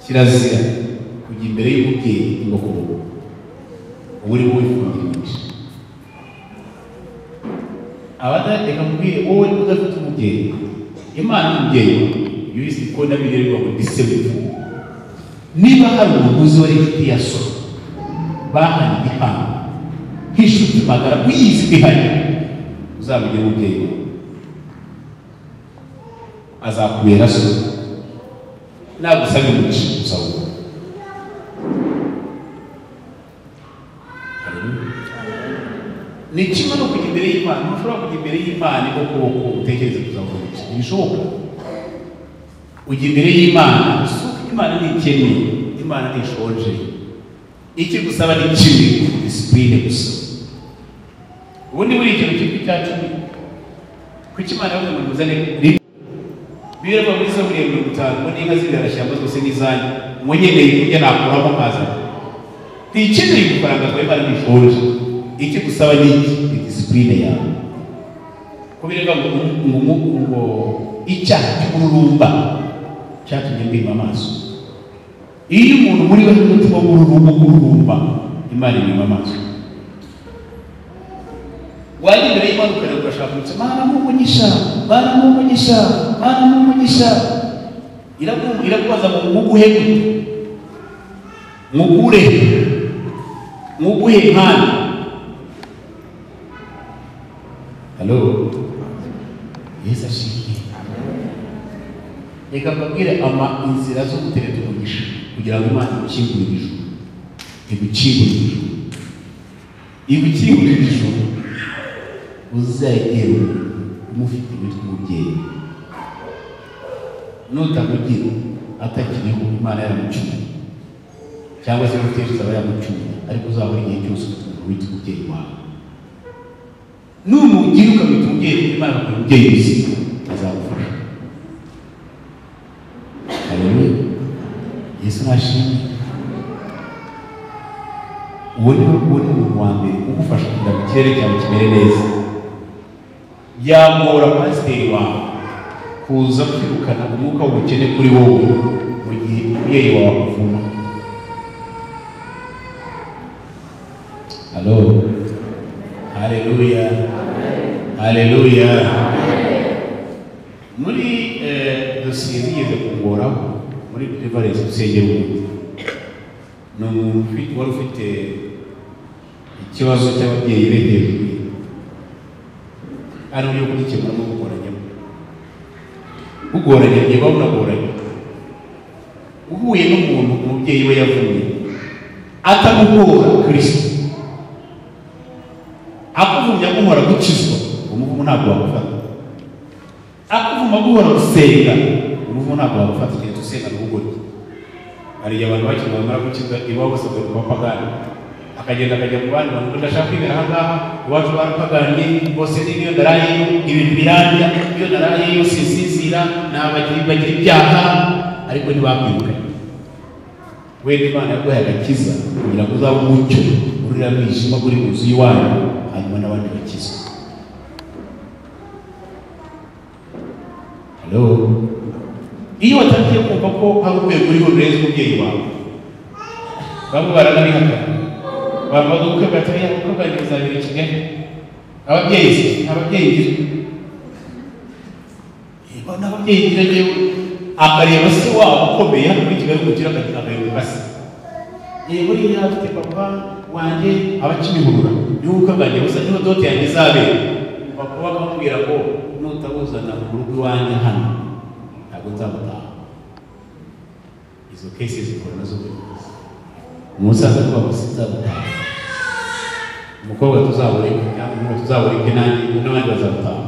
Kirazira kujya imbere y'umubyeyi imbokoboko, uba urimo wifungira imigisha. Reka nkubwire, wowe udafite umubyeyi, Imana ni umubyeyi wawe. Iyo uzi ko na Bibiliya ivuga ngo ndi se w'imfubyi. Niba hari umuntu uzi wari inshuti ya so bahanye igihango nk'inshuti magara uyizi ko ihari, uzamugire umubyeyi wawe, azakubera so. Nagusaba umugisha uzawubona. Ni kimwe no kujya imbere y'Imana. Ntushobora kujya imbere y'Imana imbokoboko utekereze kuzabona umugisha, ntibishoboka. Ujya imbere y'Imana, Imana ntikennye, Imana ntishonje, ikigusaba ni kimwe, disipurine gusa. Ubundi buri ikintu cyitwa icya cumi, kuki Imana yavuze ngo nimuzane rimwe? Bibiliya ivuga muri Zaburi ya 50 ngo n'inka z'ibirarashyamba zose ni izanjye, ngo nkeneye kurya nakuramo nkazana. Ntikeneye ifaranga ngo Imana ntishonje. Icyo gusaba ni iki? Ni disipurine yawe. Kubireba ngo icyaha cy'umururumba cyatumye mbima amaso. Iyo umuntu muri we umutima w'umururumba, Imana ibima amaso. Wajya imbere y'Imana ukareba ugashaka umugisha, Mana nk'umugisha, Mana nk'umugisha, Mana nk'umugisha. Irakubaza ngo nguguhe gute? Ngukure nguguhe impano. Halo, Yesu ashimwe. Reka mbabwire ama inzira zo gutereta umugisha kugira ngo Imana igukingurire ijuru. Igukingurire ijuru. Igukingurire ijuru. Uzagera umufite witwa umubyeyi. Nutamugira atakiriho Imana yaramucyuye, cyangwa se n'utekereza aba yamucyuye, ariko uzahora igihe cyose ufite umuntu witwa umubyeyi wawe. Numugira ukamwita umubyeyi, Imana akaguha umubyeyi muzima azagufasha. Haleluya, Yesu nashimwe. Uwo ni umuntu wa mbere ugufasha kugira ngo ikirere cyawe kimere neza. Yagora pasiteri wawe kuza kwirukana umwuka w'ubukene kuri wowe mu gihe umubyeyi wawe akuvuma. Halo, haleluya, haleluya. Muri dosiye zigeze kungoraho muri deliverance usengera umuntu, ni umuntu wari ufite ikibazo cy'ababyeyi be hejuru, ari uburyo kugikemura no kugoranyamo. Ugoranye niba unagoranye, uhuye n'umuntu umubyeyi we yavuye atamugora Kristo, akuvumya aguhora gukizwa, umuvumo ntabwo wagufata. Akuvuma aguhora gusenga, umuvumo ntabwo wagufata. Keretse usenga n'ubugoryi. Hari igihe abantu bakiri bamara gukizwa iwabo basabwe kuba pagani, akagenda akajya mu bandi bantu, ndashaka kwibera aha ngaha, iwacu barapaganye bose, n'iyo ndarayeyo ibintu birandya, iyo narayeyo sinsinzira, bagira ibyaha, ariko ntibakwirukanye. Wenda Imana yaguhaye agakiza kugira ngo uzabe umucyo urira mwijima uri mu nzu y'iwanyu, hanyuma n'abandi bakizwa. Halo, iyo watangiye kumva ko hari urwego uriho rurenze umubyeyi wawe, bamwe baranabihakana, bambaza ubukwe bwa tariya, ubukwe bwanjye buzabera i Kigali. Ababyeyi se, ababyeyi ngira, n'ababyeyi ngira njyewe, akareba se wabo ukomeye hano muri Kigali umukire akagira agahinda se. Buriya afite papa wanjye abakimihurura, niho ubukwe bwanjye busa, niho dote yanjye izabera. Papa bakamubwira ngo nutabuzana mu rugo iwanjye hano ntabwo nzamutaha. Izo kesi zikora nazo buri munsi. Umusaza kuba sinzamutaha, umukobwa tuzabureke cyangwa umuhungu tuzabureke, nanjye n'abandi bazamutaha.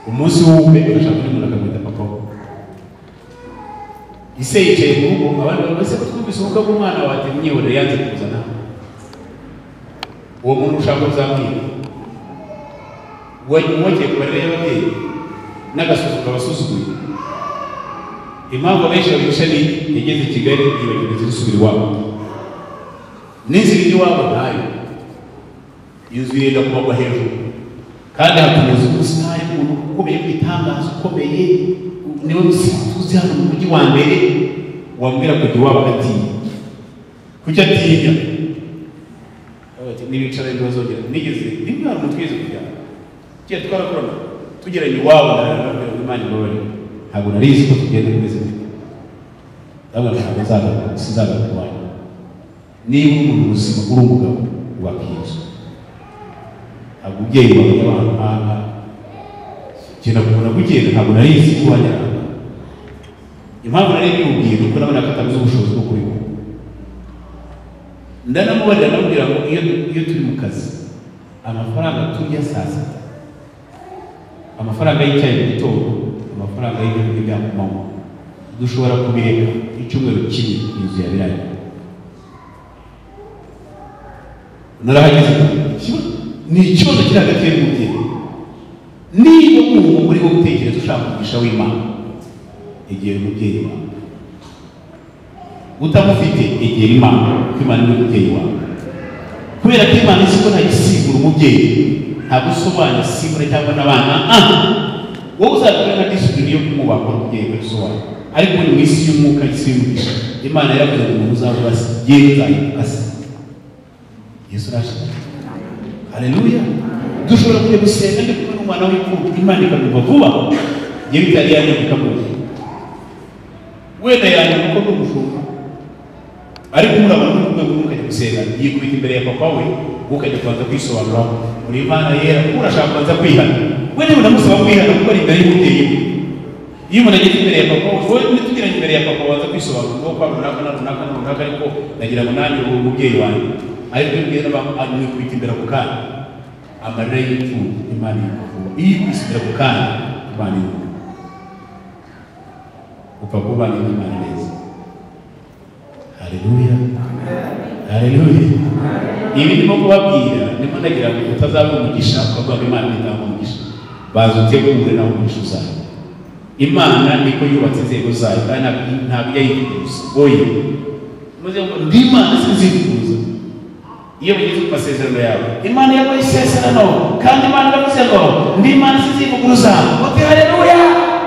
Umunsi w'ubukwe agashaka undi muntu akamwita papa we. Ise yicaye mu rugo, abandi bamaze kutwumvise ubukwe bw'umwana wawe ati mwihorere, yanze kuzana. Uwo muntu ushaka uzamwiba wongeye ku marira y'ababyeyi n'agasuzuguro abasuzuguye. Impamvu abenshi babihisha ni yageze i Kigali yibagirwa inzira isubira iwabo, n'inzira ijya iwabo ntayo, inzu yenda kubagwa hejuru, kandi hakomeza umusitari, umuntu ukomeye w'igitangaza ukomeye, niwe tuzi hano mu mujyi wa mbere, wambwira kujya iwabo agatinya. Kuki atinya? Nibicara ntibazongera. Nigeze nimwe hari umuntu twigeze kujyana kera twarakorana, tugeranye iwabo ndababwira ngo Imana imbabarire, ntabwo narizi ko tugenda bimeze gutya. Ndababwira ntabwo nzagaruka, sinzagaruka iwanyu. Niba uri umuntu muzima, uri umugabo, wubaka iyi nzu. Ntabwo umubyeyi wawe y'abantu nk'aha genda kubona kugenda, ntabwo narizi ko iwanyu ari aha. Impamvu nari mbimubwiye ni uko nabona ko atabuze ubushobozi bwo kubibona. Ndanamubarira ndamubwira ngo iyo turi mu kazi, amafaranga turya saa sita, amafaranga y'icyayi mu gitondo, amafaranga y'ibyo kurya bya ku manywa, dushobora kubireka icyumweru kimwe inzu yabiranye. Narahageze, ni ikibazo kiri hagati y'umubyeyi. Niba umuntu uri gutekereza ushaka umugisha w'Imana, egera umubyeyi wawe. Utamufite egera Imana, kuko Imana ni umubyeyi wawe. Kubera ko Imana izi ko ntagisimbura umubyeyi, ntabwo usobanya asimbura cyangwa n'abana. Wowe uzakora nka disipurine yo kumwubaha umubyeyi we usobanura. Ariko ni mu isi y'umwuka, isi y'umugisha. Imana yaravuze ngo umuntu uzabura se, yewe uzahinduka se. Yesu arashimwe. Haleluya. Dushobora kujya gusenga ndi kumwe n'umwana w'imfubyi, Imana ikamwumva vuba. Yewe itari yanjye ikamwumva. Wenda yanjye kuko ni umushumba. Ariko murabona ko urwego rw'ukajya gusenga, yikubita imbere ya papa we, ukajya kubanza kwisobanuraho. Uri Imana yera, kuko urashaka kubanza kwihana. We niba unamusaba kwihana kuko ari imbere y'umubyeyi we. Iyo umuntu ageze imbere ya papa we, wowe nitugiranye imbere ya papa waza kwisobanura ngo kwa runaka na runaka na runaka, ariko ndagira ngo nanjye uwo mubyeyi wanjye. Ariko iyo ubwiye amwikubita imbere ako kanya, amarira y'imfubyi Imana yikuvura. Iyo ikubise imbere ako kanya, Imana yikuvura. Upfa kubana n'Imana neza. Haleluya. Haleluya. Ibi ndimo kubabwira, ndimo ndagira ngo utazaba umugisha, ukavuga ngo Imana itanga umugisha. Baza utegure nawe umugisha uzaba. Imana niko yubatse inzego zayo, kandi ntabwo ijya yivuguruza. Oya. Muze ngo ndi Imana sinzivuguruza. Iyo bigeze ku masezerano yawe, Imana yaguha isezerano, kandi Imana iravuze ngo ndi Imana sinzivuguruza. Uti haleluya.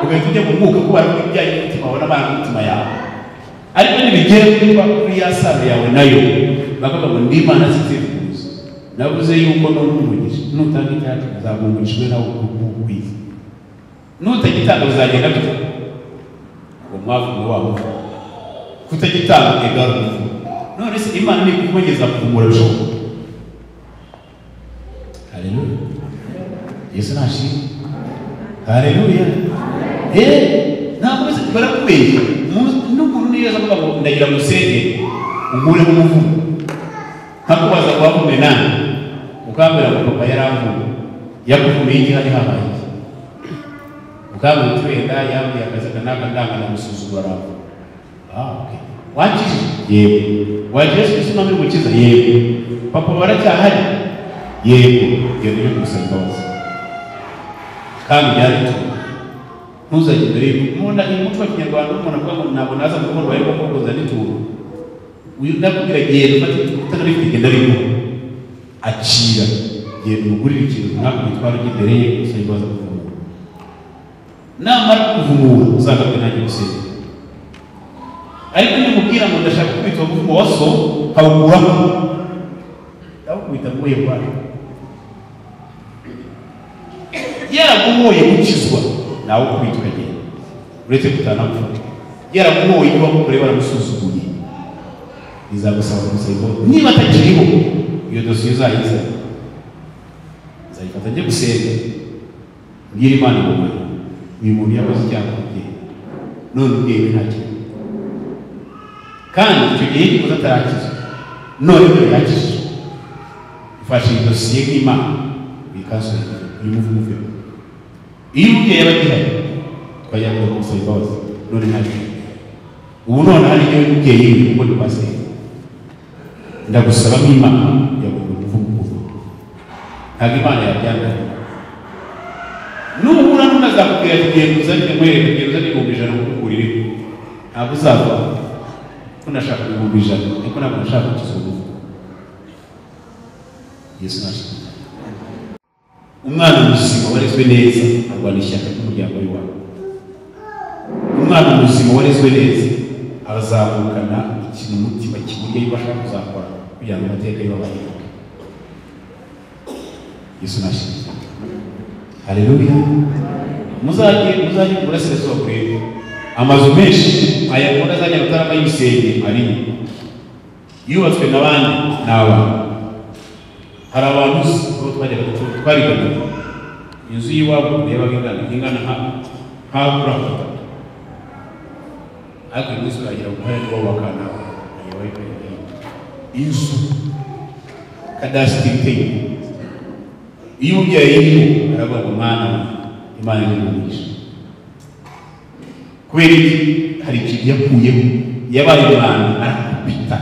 Ugahita ujya mu mwuka kuko baravuga ibijyanye n'umutima wawe n'amarangamutima yawe. Ariko nibigera kuri ya sano yawe nayo, bakavuga ngo ndi Imana sinzivuguruza. Navuze yuko none umugisha, nutanga icyacu uzaguha umugisha nawe ukwiza. Nutagitanga bizagenda bite? Ngo mwavume wabo. Kutagitanga egara umuvumo. None se Imana ni kumugeza kuvumura bishoboka? Haleluya. Yesu nashimwe. Haleluya. Ntabwo bose barakubeshya. N'umuntu niyo aza kuvuga ngo ndagira ngo usenge unkureho umuvumo. Nkakubaza ngo wavume nande? Ukambwira ngo papa yaramvuye. Yakuvumiye iki hari habaye iki? Ukambwira uti wenda yambwiye akazi aka n'aka ndanga ndamusuzugura aramvuga. Okay. Wakijije? Yego. Wakije Yesu Kristo umwami n'umukiza? Yego. Papa baracyahari? Yego. Genda ujye kumusaba imbabazi. Kandi byari byo. Ntuzajye imbere y'umuntu. Umuco wa Kinyarwanda umuntu avuga ngo ntabwo naza mu rugo rwawe kuko kuzana ituro. Uyu ndakubwira genda ufate ituro utanarifite genda ariko. Akira. Genda umugurire ikintu runaka witwara ujye imbere ye usaba imbabazi akuvumura. Namara kukuvumura uzagaruke nanjye gusenga. Ariko nimubwira ngo ndashaka kwitwa umuvumo wa so, nkawukuraho. Ndawukubita mvuye kwayo. Yaraguhoye gukizwa, nawe ukubita ukagenda. Uretse kutanapfa. Yaraguhoye ibyo wamukoreye waramusuzuguye. Bizagusaba kumusaba imbabazi. Niba atakiriho, iyo dosiye uzayizana. Nzayifata njye gusenga. Mbwira Imana ngo Mana, uyu muntu yakoze icyaha ku mubyeyi. None umubyeyi we ntakiriho. Kandi icyo gihe gikoze atarakizwa. None dore yakijijwe. Mfashe iyi dosiye nk'Imana, uyikansure, uyu muvumo uveho. Iyo umubyeyi yaba agihari, twajya kumusaba imbabazi. None ntakiriho. Ubu none hari igihe umubyeyi we kuko ndi pasiteri. Ndagusaba nk'Imana kugira ngo umuvumo uveho. Ntabwo Imana yabyanga. Nuhura n'undi azakubwira ati genda uzane nkwereke, genda uzane 100,000 nkukurireho. Ntabwo uzava. Ko nashaka 100,000, ariko ntabwo nashaka gukiza umuvumo. Yesu nashimwe. Umwana muzima warezwe neza arwana ishyaka ry'umuryango w'iwabo. Umwana muzima warezwe neza azamukana ikintu umutima kimurya yuko ashaka kuzakora kugira ngo amateka y'iwabo ahinduke. Yesu nashimwe. Haleluya. Muzajye mu burasirazuba kureba amazu menshi aya mubona za Nyarutarama y'ibisenge arimo yubatswe n'abandi ni abantu. Hari abantu uzi aho twajyaga twarigana inzu y'iwabo yabaga ingana nka kuri ariko uyu munsi uragira ngo hari n'iwabo wa kanaka inzu kadasitiri iteye. Iyo umubyeyi yiriho aravuga ngo mwana Imana ni umugisha. Kubera iki? Hari ikintu yakuyeho, yabaye umwana arakubita,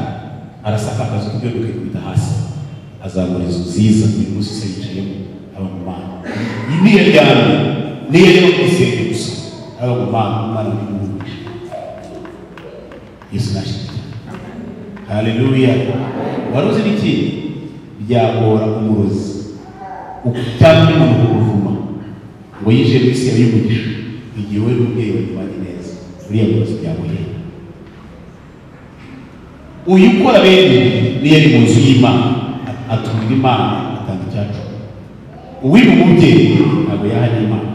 arasakakaza ibyo bikikubita hasi, azamura inzu nziza. Uyu munsi se yicayemo aba mu Mana. Niyo aryamye, niyo arimo kwisenge gusa, aba mu Mana. Imana ni umugisha. Yesu nashimwe. Haleluya. Wari uzi n'ikindi? Byagora umurozi cyangwa undi muntu kukuvuma ngo yinjire mu isi yawe y'umugisha igihe wowe n'umubyeyi wawe mubanye neza. Uriya murozi byamuhera. Uyu ukora bene niyo ari mu nzu y'Imana atumira Imana atanga icyacu. Uwiba umubyeyi ntabwo yahanye Imana.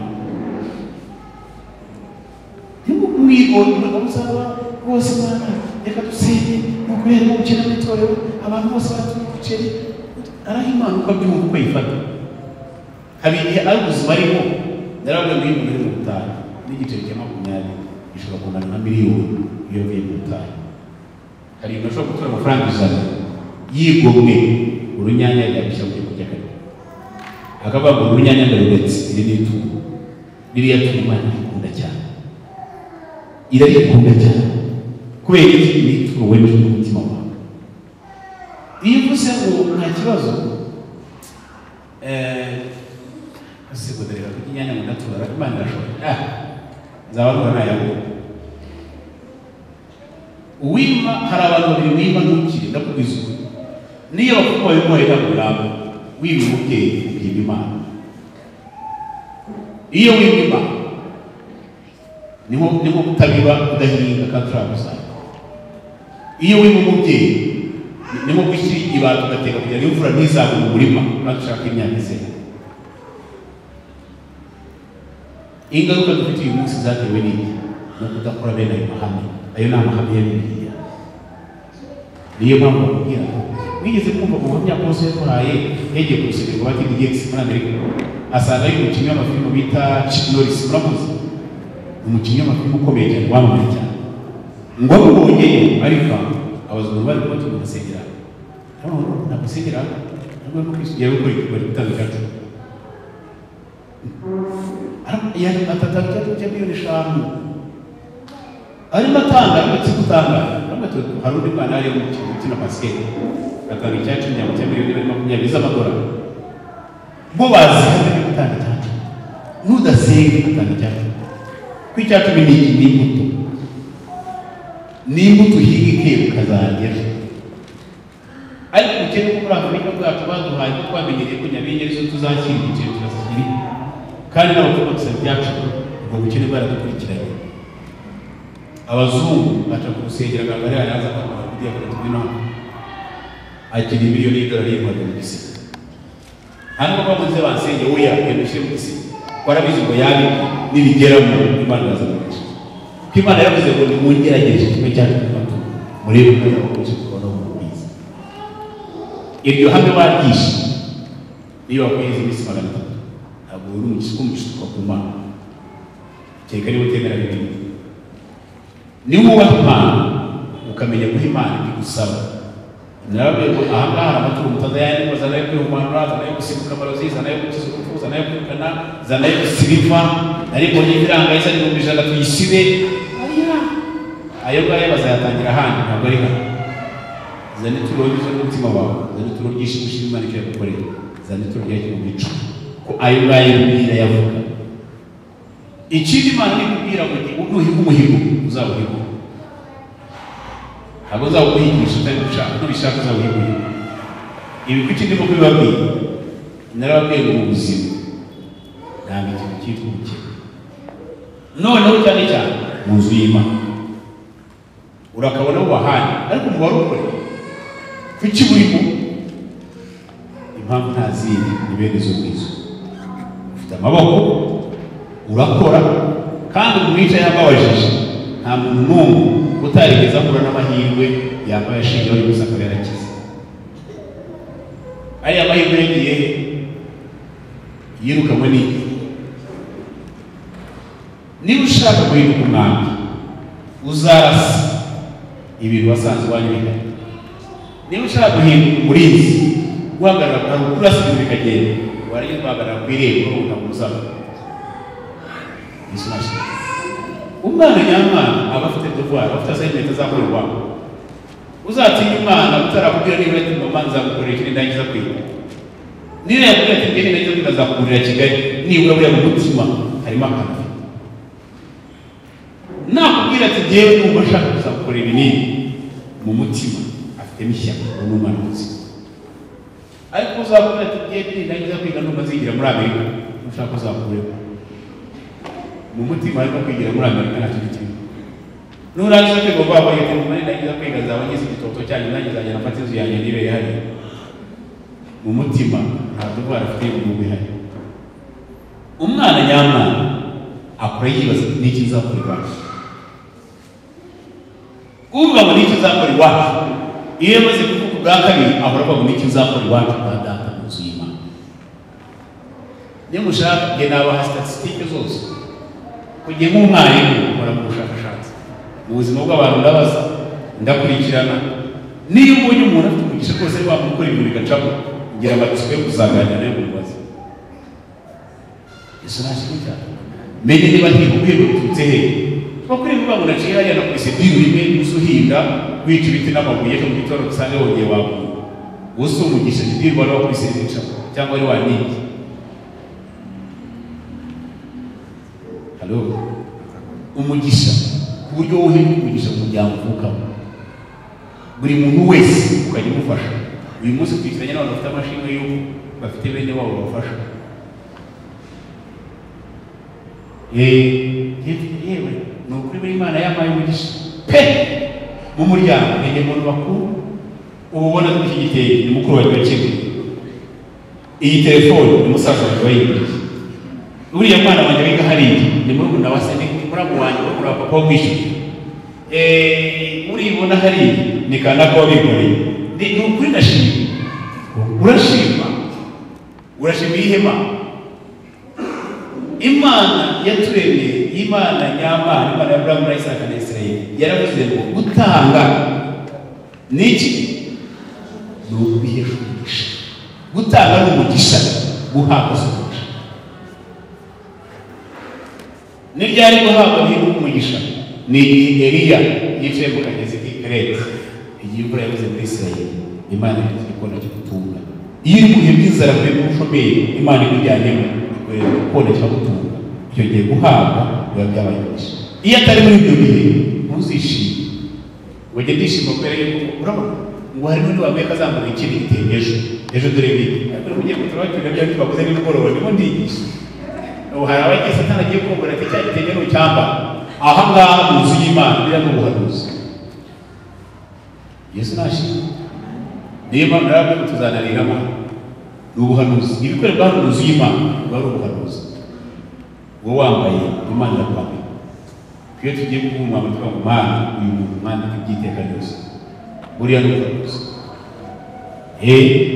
Ntimwigore uzaba rwose Imana reka dusenge nuko rero ubukene mu itorero abantu bose batuye ibiceri araha Imana uko abyumva uko yifata. Hari igihe ari ubuzima arimo narababwiye ngo iyo umuntu ari mu butayu n'igiceri cya 20 gishobora kungana nka miliyoni iyo avuye mu butayu. Hari igihe ashobora gutura amafaranga 100 yigomwe urunyanya yagushyira mu kurya akarya akavuga ngo urunyanya ndaruretse iri ni itungo ririya tungo Imana irikunda cyane irarikunda cyane kubera iki? Ni ituro wemejwe n'umutima wawe. Iyo uvuze ngo nta kibazo asigoderera kurya inyanya ngo ndatura Imana irashobora nzaba nura nayabonye. Uwima hari abantu babiri wima ntukire ndakubwiza ukuri. Niyo bakubaye umuhaye ntabwo biramba. Wima umubyeyi ukima Imana. Iyo wima Imana niho kutabiba udahinga kandi ushobora gusanga. Iyo wima umubyeyi niho gushyira ibati ugateka kugira ngo imvura ntizagwe mu murima kandi ushaka imyaka izera. Ingaruka dufite uyu munsi zatewe n'iki? No kudakora bene ayo mahame. Ayo ni amahame ya Bibiliya. Niyo mpamvu bakubwira ngo mwigeze kumva ubuhamya bwose yaduhaye yagiye ku rusengero rwa TD Jakes muri Amerika asanga ari umukinnyi w'amafilime bita Chuck Norris. Muramuzi? Umukinnyi w'amafilime ukomeye cyane wamamaye cyane. Ngo amubonyeyo ariko abaza umuntu bari kumwe tugasengera. Ntabwo usengera ntabwo arimo kwisugera gukora bari gutanga icyacu. Atatanga icyacu cya miliyoni 5 arimo atanga ariko si gutanga. Hari undi mwana yari umukino ukina basket atanga icyacu cya miliyoni 20 z'amadolari. Bo bazi hano gutanga icyacu. Nudasenga atanga icyacu. Kuko icyacu ni imbuto. Ni imbuto uhinga ikera ukazagera. Ariko ubukene bwo muri Afurika bwacu baduhaye ko twamenyereye ko nyabingi arizo tuzakira igiceri turazikiri kandi n'abakobwa dusaba ibyacu ubwo bukene bwaradukurikiranye. Abazungu baca ku rusengero akaba ari yaza akakora kugira ngo tubino akiri miliyoni y'idolari y'Rwanda mu gisiga. Hano bamuze bansenge oya yabishyire mu gisiga. Warabizi ngo yabi nibigeramo Imana irazamugisha. Kuko Imana yaravuze ngo nimungerageje kimwe cyacu cy'amaturo murebe ko yakomeje kubona ubwiza. Iryo hame waryishe niyo wakwiheza iminsi 300 ntabwo uri umugisha uturuka ku Mana. Kereka niba utemera Bibiliya. Niba wubaha Imana ukamenya guha Imana ibyo igusaba. Narababwiye ngo aha ngaha hari amaturo mutazayandi, zana ayo kwihumanura, zana ayo gusimbuka amarozi, zana ayo gukiza urupfu, zana ayo kwirukana, zana ayo gusiba imva, ariko n'ifaranga isa n'ibihumbi 100 tuyisibe. Ayo ngayo bazayatangira ahandi ntabwo ari hano. Zana ituro ryuzuye n'umutima wawe, zana ituro ry'ishimwe ushima Imana icyo yagukoreye, zana ituro rya 10,000 ko ayo ngayo Bibiliya irayavuga. Ikindi Imana ikubwira ngo nuhiga umuhigo uzawuhiga. Ntabwo uzawuhigisha utari gushaka, nubishaka uzawuhiga. Ibi kuki ndimo kubibabwira? Narababwiye ngo mu buzima ntabwo ikintu cyitwa ubukene. Noneho cyane cyane mu nzu y'Imana urakabona wahanye ariko umubare ukore kuki burimo impamvu nta zindi ni bene izo ngizo. Ufite amaboko urakora kandi umwica yambabajije nta muntu n'umwe utarigeze ahura n'amahirwe yambaye ashingiyeho y'ubusa akaba yarakize. Ariya mahirwe yagiye he? Yirukanwe n'iki? Niba ushaka guhinduka umwami uzarasa ibintu wasanze iwanyu bihari. Niba ushaka guhinduka umurinzi guhagarara hari ukurasa ibintu bikagenda warangiza ugahagarara ku irembo ntabwo uzaba. Yesu nashimwe. Umwana nyamwana aba afite devoir, aba afite assignment azakorerwa. Uzatinya Imana utarakubwira niba ati mama nzagukorera iki ndangiza kwiga. Niba yakubwira ati ngende ndangiza kwiga nzakugurira Kigali, nibura buriya mu mutima harimo akantu. Nakubwira ati jyewe numva nshaka kuzagukorera ibi n'ibi, mu mutima afite Agufitemo ishyaka, uwo ni umwana muzima. Ariko uzakubwira ati ngiye ndangiza kwiga ndumva nzigira muri Amerika, nushaka uzakuremo. Mu mutima ariko kwigira muri Amerika ntacyo gikirimo. Nurangiza kwiga uvuga ngo ngiye ndangiza kwiga nzaba ngize igitoto cyanjye, nanjye nzagenda mfate inzu yanjye nibere hariya. Mu mutima nta duvara afite y'umuntu ihari. Umwana nyamwana akora yibaza n'iki nzakora iwacu. Uvuga ngo n'iki nzakora iwacu, iyo yamaze kuvuga ubwa kabiri ahora avuga ngo n'iki nzakora iwacu kwa data mu nzu y'Imana. Niyo mushaka njye nabaha statisitike zose. Kujya nk'umwarimu nkora mu bushakashatsi mu buzima bw'abantu, ndabaza, ndakurikirana. Niyo ubonye umuntu afite umugisha rwose wamukora ibintu bigacamo, ngira amatsiko yo kuzaganira nawe mubaza. Yesu nashimwe cyane. Menye niba ntibubwirwe biturutse hehe. Bakuri bivuga ngo naciye hariya nakubise diru rimwe usuhinda wica ibiti n'amabuye, ejo mu gitondo usange wongeye waguye. Uwo si umugisha, ni diru wari wakubise rimwe cyangwa wari wanibye. Halo, umugisha ku buryo wowe umugisha mu muryango uvukamo, buri muntu wese ukajya umufasha. Uyu munsi twicaranye n'abantu bafite amashimwe y'uko bafite bene wabo babafasha. Yewe ni ukuri buri Imana yampaye umugisha pe mu muryango. Ni umuntu bakuru ubu ubona ko iki gitenge ni mukuru wanjye wakiguriye, iyi telefone ni musaza wanjye wayiguriye, uriya mwana wanjye wiga hariya ni murumuna wa se, ni muramu wanjye, murumuna wa papa wamwishyuye, uribona hariya ni kanaka wabikoreye. Ni ukuri ndashima. Urashima, urashima ihema Imana yaturemye, Imana nyamana, Imana ya Abrahamu na Isaka na Isirayeli yaravuze ngo gutanga niki? Ni ukwihesha umugisha. Gutanga ni umugisha, guhabwa si umugisha. Ni ryari guhabwa bihinduka umugisha? Ni igihe Eliya yicaye mu kagezi k'i Kereti, igihe imvura yabuze muri Isirayeli, Imana ifite igikona cyo gutunga. Iyo uri mu bihe by'inzara, mu bihe by'ubushomeri, Imana ikujyanyemo ikuhereza igikona cyagutunga. Icyo gihe guhabwa biba byabaye umugisha. Iyo atari muri ibyo bihe ntuzishime. Ngo njye ndishima kubera yuko urabona ngo hari n'undi wambaye akazamura ikindi gitenge ejo ejo dore bike, ariko niba ugiye kutura bya bindi bakoze nimugoroba ndimo ndigisha. Ubu hari abagiye Satani agiye kumbura ati cya gitenge ntucyambara. Aha ngaha mu nzu y'Imana biriya ni ubuhanuzi. Yesu nashimwe. Niyo mpamvu narababwiye ngo tuzanariramo. Ni ubuhanuzi. Ibikorerwa hano mu nzu y'Imana biba ari ubuhanuzi. Wowe wambaye Imana irakwambika. Iyo tugiye kuvuga umwambaro tukavuga ngo Mana uyu muntu mwandike iby'iteka ryose, buriya ni ubuhanuzi.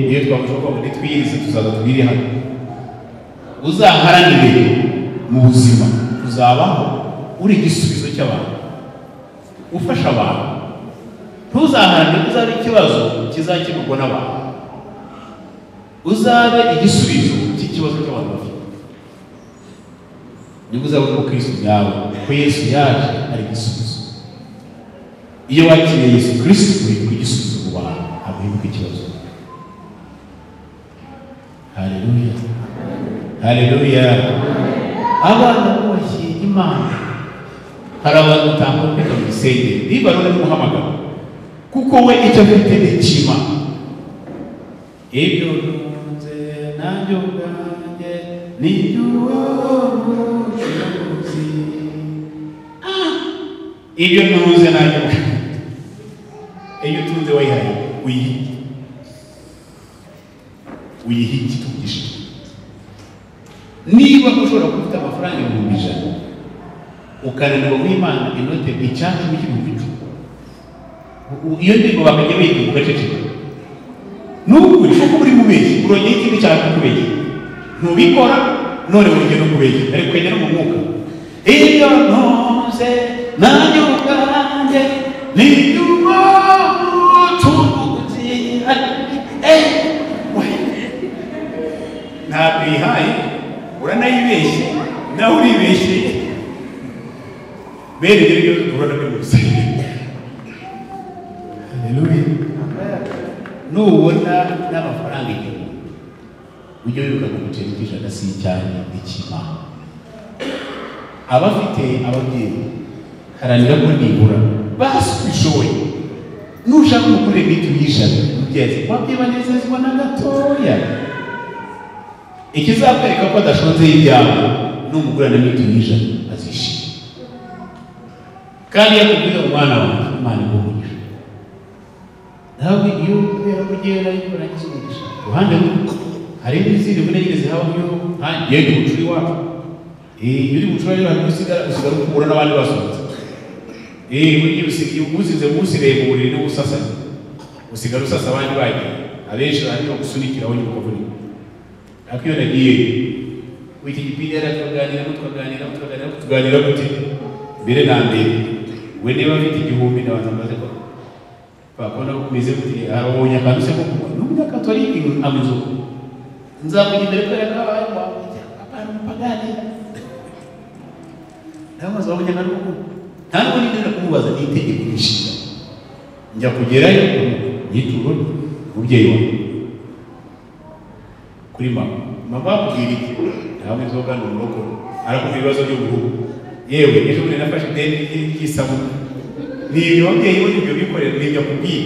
Niyo twavuze ko nitwiyirize tuzaza tubiri hano. Uzaharanire mu buzima uzabaho uri igisubizo cy'abantu, ufasha abantu. Ntuzaharanire ko uzabe ikibazo kizakemurwa n'abantu, uzabe igisubizo cy'ikibazo cy'abantu bafite. Nibwo uzabona umukristo nyawe, ko Yesu yaje ari igisubizo. Iyo wakiriye Yesu Kristo uhinduka igisubizo mu bantu, ntabwo uhinduka ikibazo. Haleluya, haleluya. Abana bubashye Imana. Hari abantu utakwita mu isengero niba ari umuhamagaro, kuko we icyo afite ni icy'Imana. Ibyo ntunze nanjye ubwanjye ni iby'ubucuruzi. Ibyo ntunze nanjye ubwanjye, iyo utunze wayihaye uyiha iki tugisha? Niba ushobora kuba ufite amafaranga 100,000 ukananirwa guha Imana inote icyacu cy'ibihumbi 10, iyo ndirimbo bakajya biga ugaceceka. Nukuri kuko uri mubeshyi, urongera ikindi cyaha kukubeshya, ntubikora none wongera no kubeshya, ariko ukajya no mu mwuka. Ibyo ntunze nanjye ubwanjye ni iby'ubucuruzi. Ntabwo ihaye, uranayibeshye, nawe uribeshye. Bene ibyo ngibyo duhura nabyo mu rusengero. Haleluya. Nubona n'amafaranga 1000 ujye wibuka ngo umuceri cy'ijana si icyanjye, ni icy'Imana. Abafite ababyeyi haranira ko nibura basi ubishoboye, nushaka Nushaka umukurire mituyu y'ijana umubyeyi wabyibanezezwa na gatoya. Ikizakwereka ko adashonze y'ibyago n'umugurana mituyu y'ijana azishima. Kandi yakubwira umwana wawe Imana iguha. Nawe iyo kubera ko ugiye ariko nagize umugisha. Ruhande rumwe hari n'izindi mvune nyine zihaba iyo ngiye gucura iwacu. Iyo uri gucura rero hari usigara ukura n'abandi basohotse. Usize usigaye mu buriri n'ubusasanye. Usigara usasa abandi bagiye. Abenshi barimo gusunikiraho nyuma ukavunika. Ariko iyo nagiye wiki gipindi yari tukaganira gute mbere na mbere we niba afite 1000 ndabanza mbaze ko bakona kumeze gute arabonye akantu se ko n'umunyakatoliki amizo nzamujya imbere kubera ko abaye apana umupagani ndabaza wabonye akantu ko nta nubwo nigeze kumubaza ni itegeko rishinga njya kugerayo yituro umubyeyi wawe kuri mama mama akubwira iki ntabwo inzoga ni umurokore arakubwira ibibazo byo mu rugo yewe ejo bundi nafashe ideni ry'isabune ni ibyo ababyeyi bo ibyo bikorera ni ibyo akubwiye.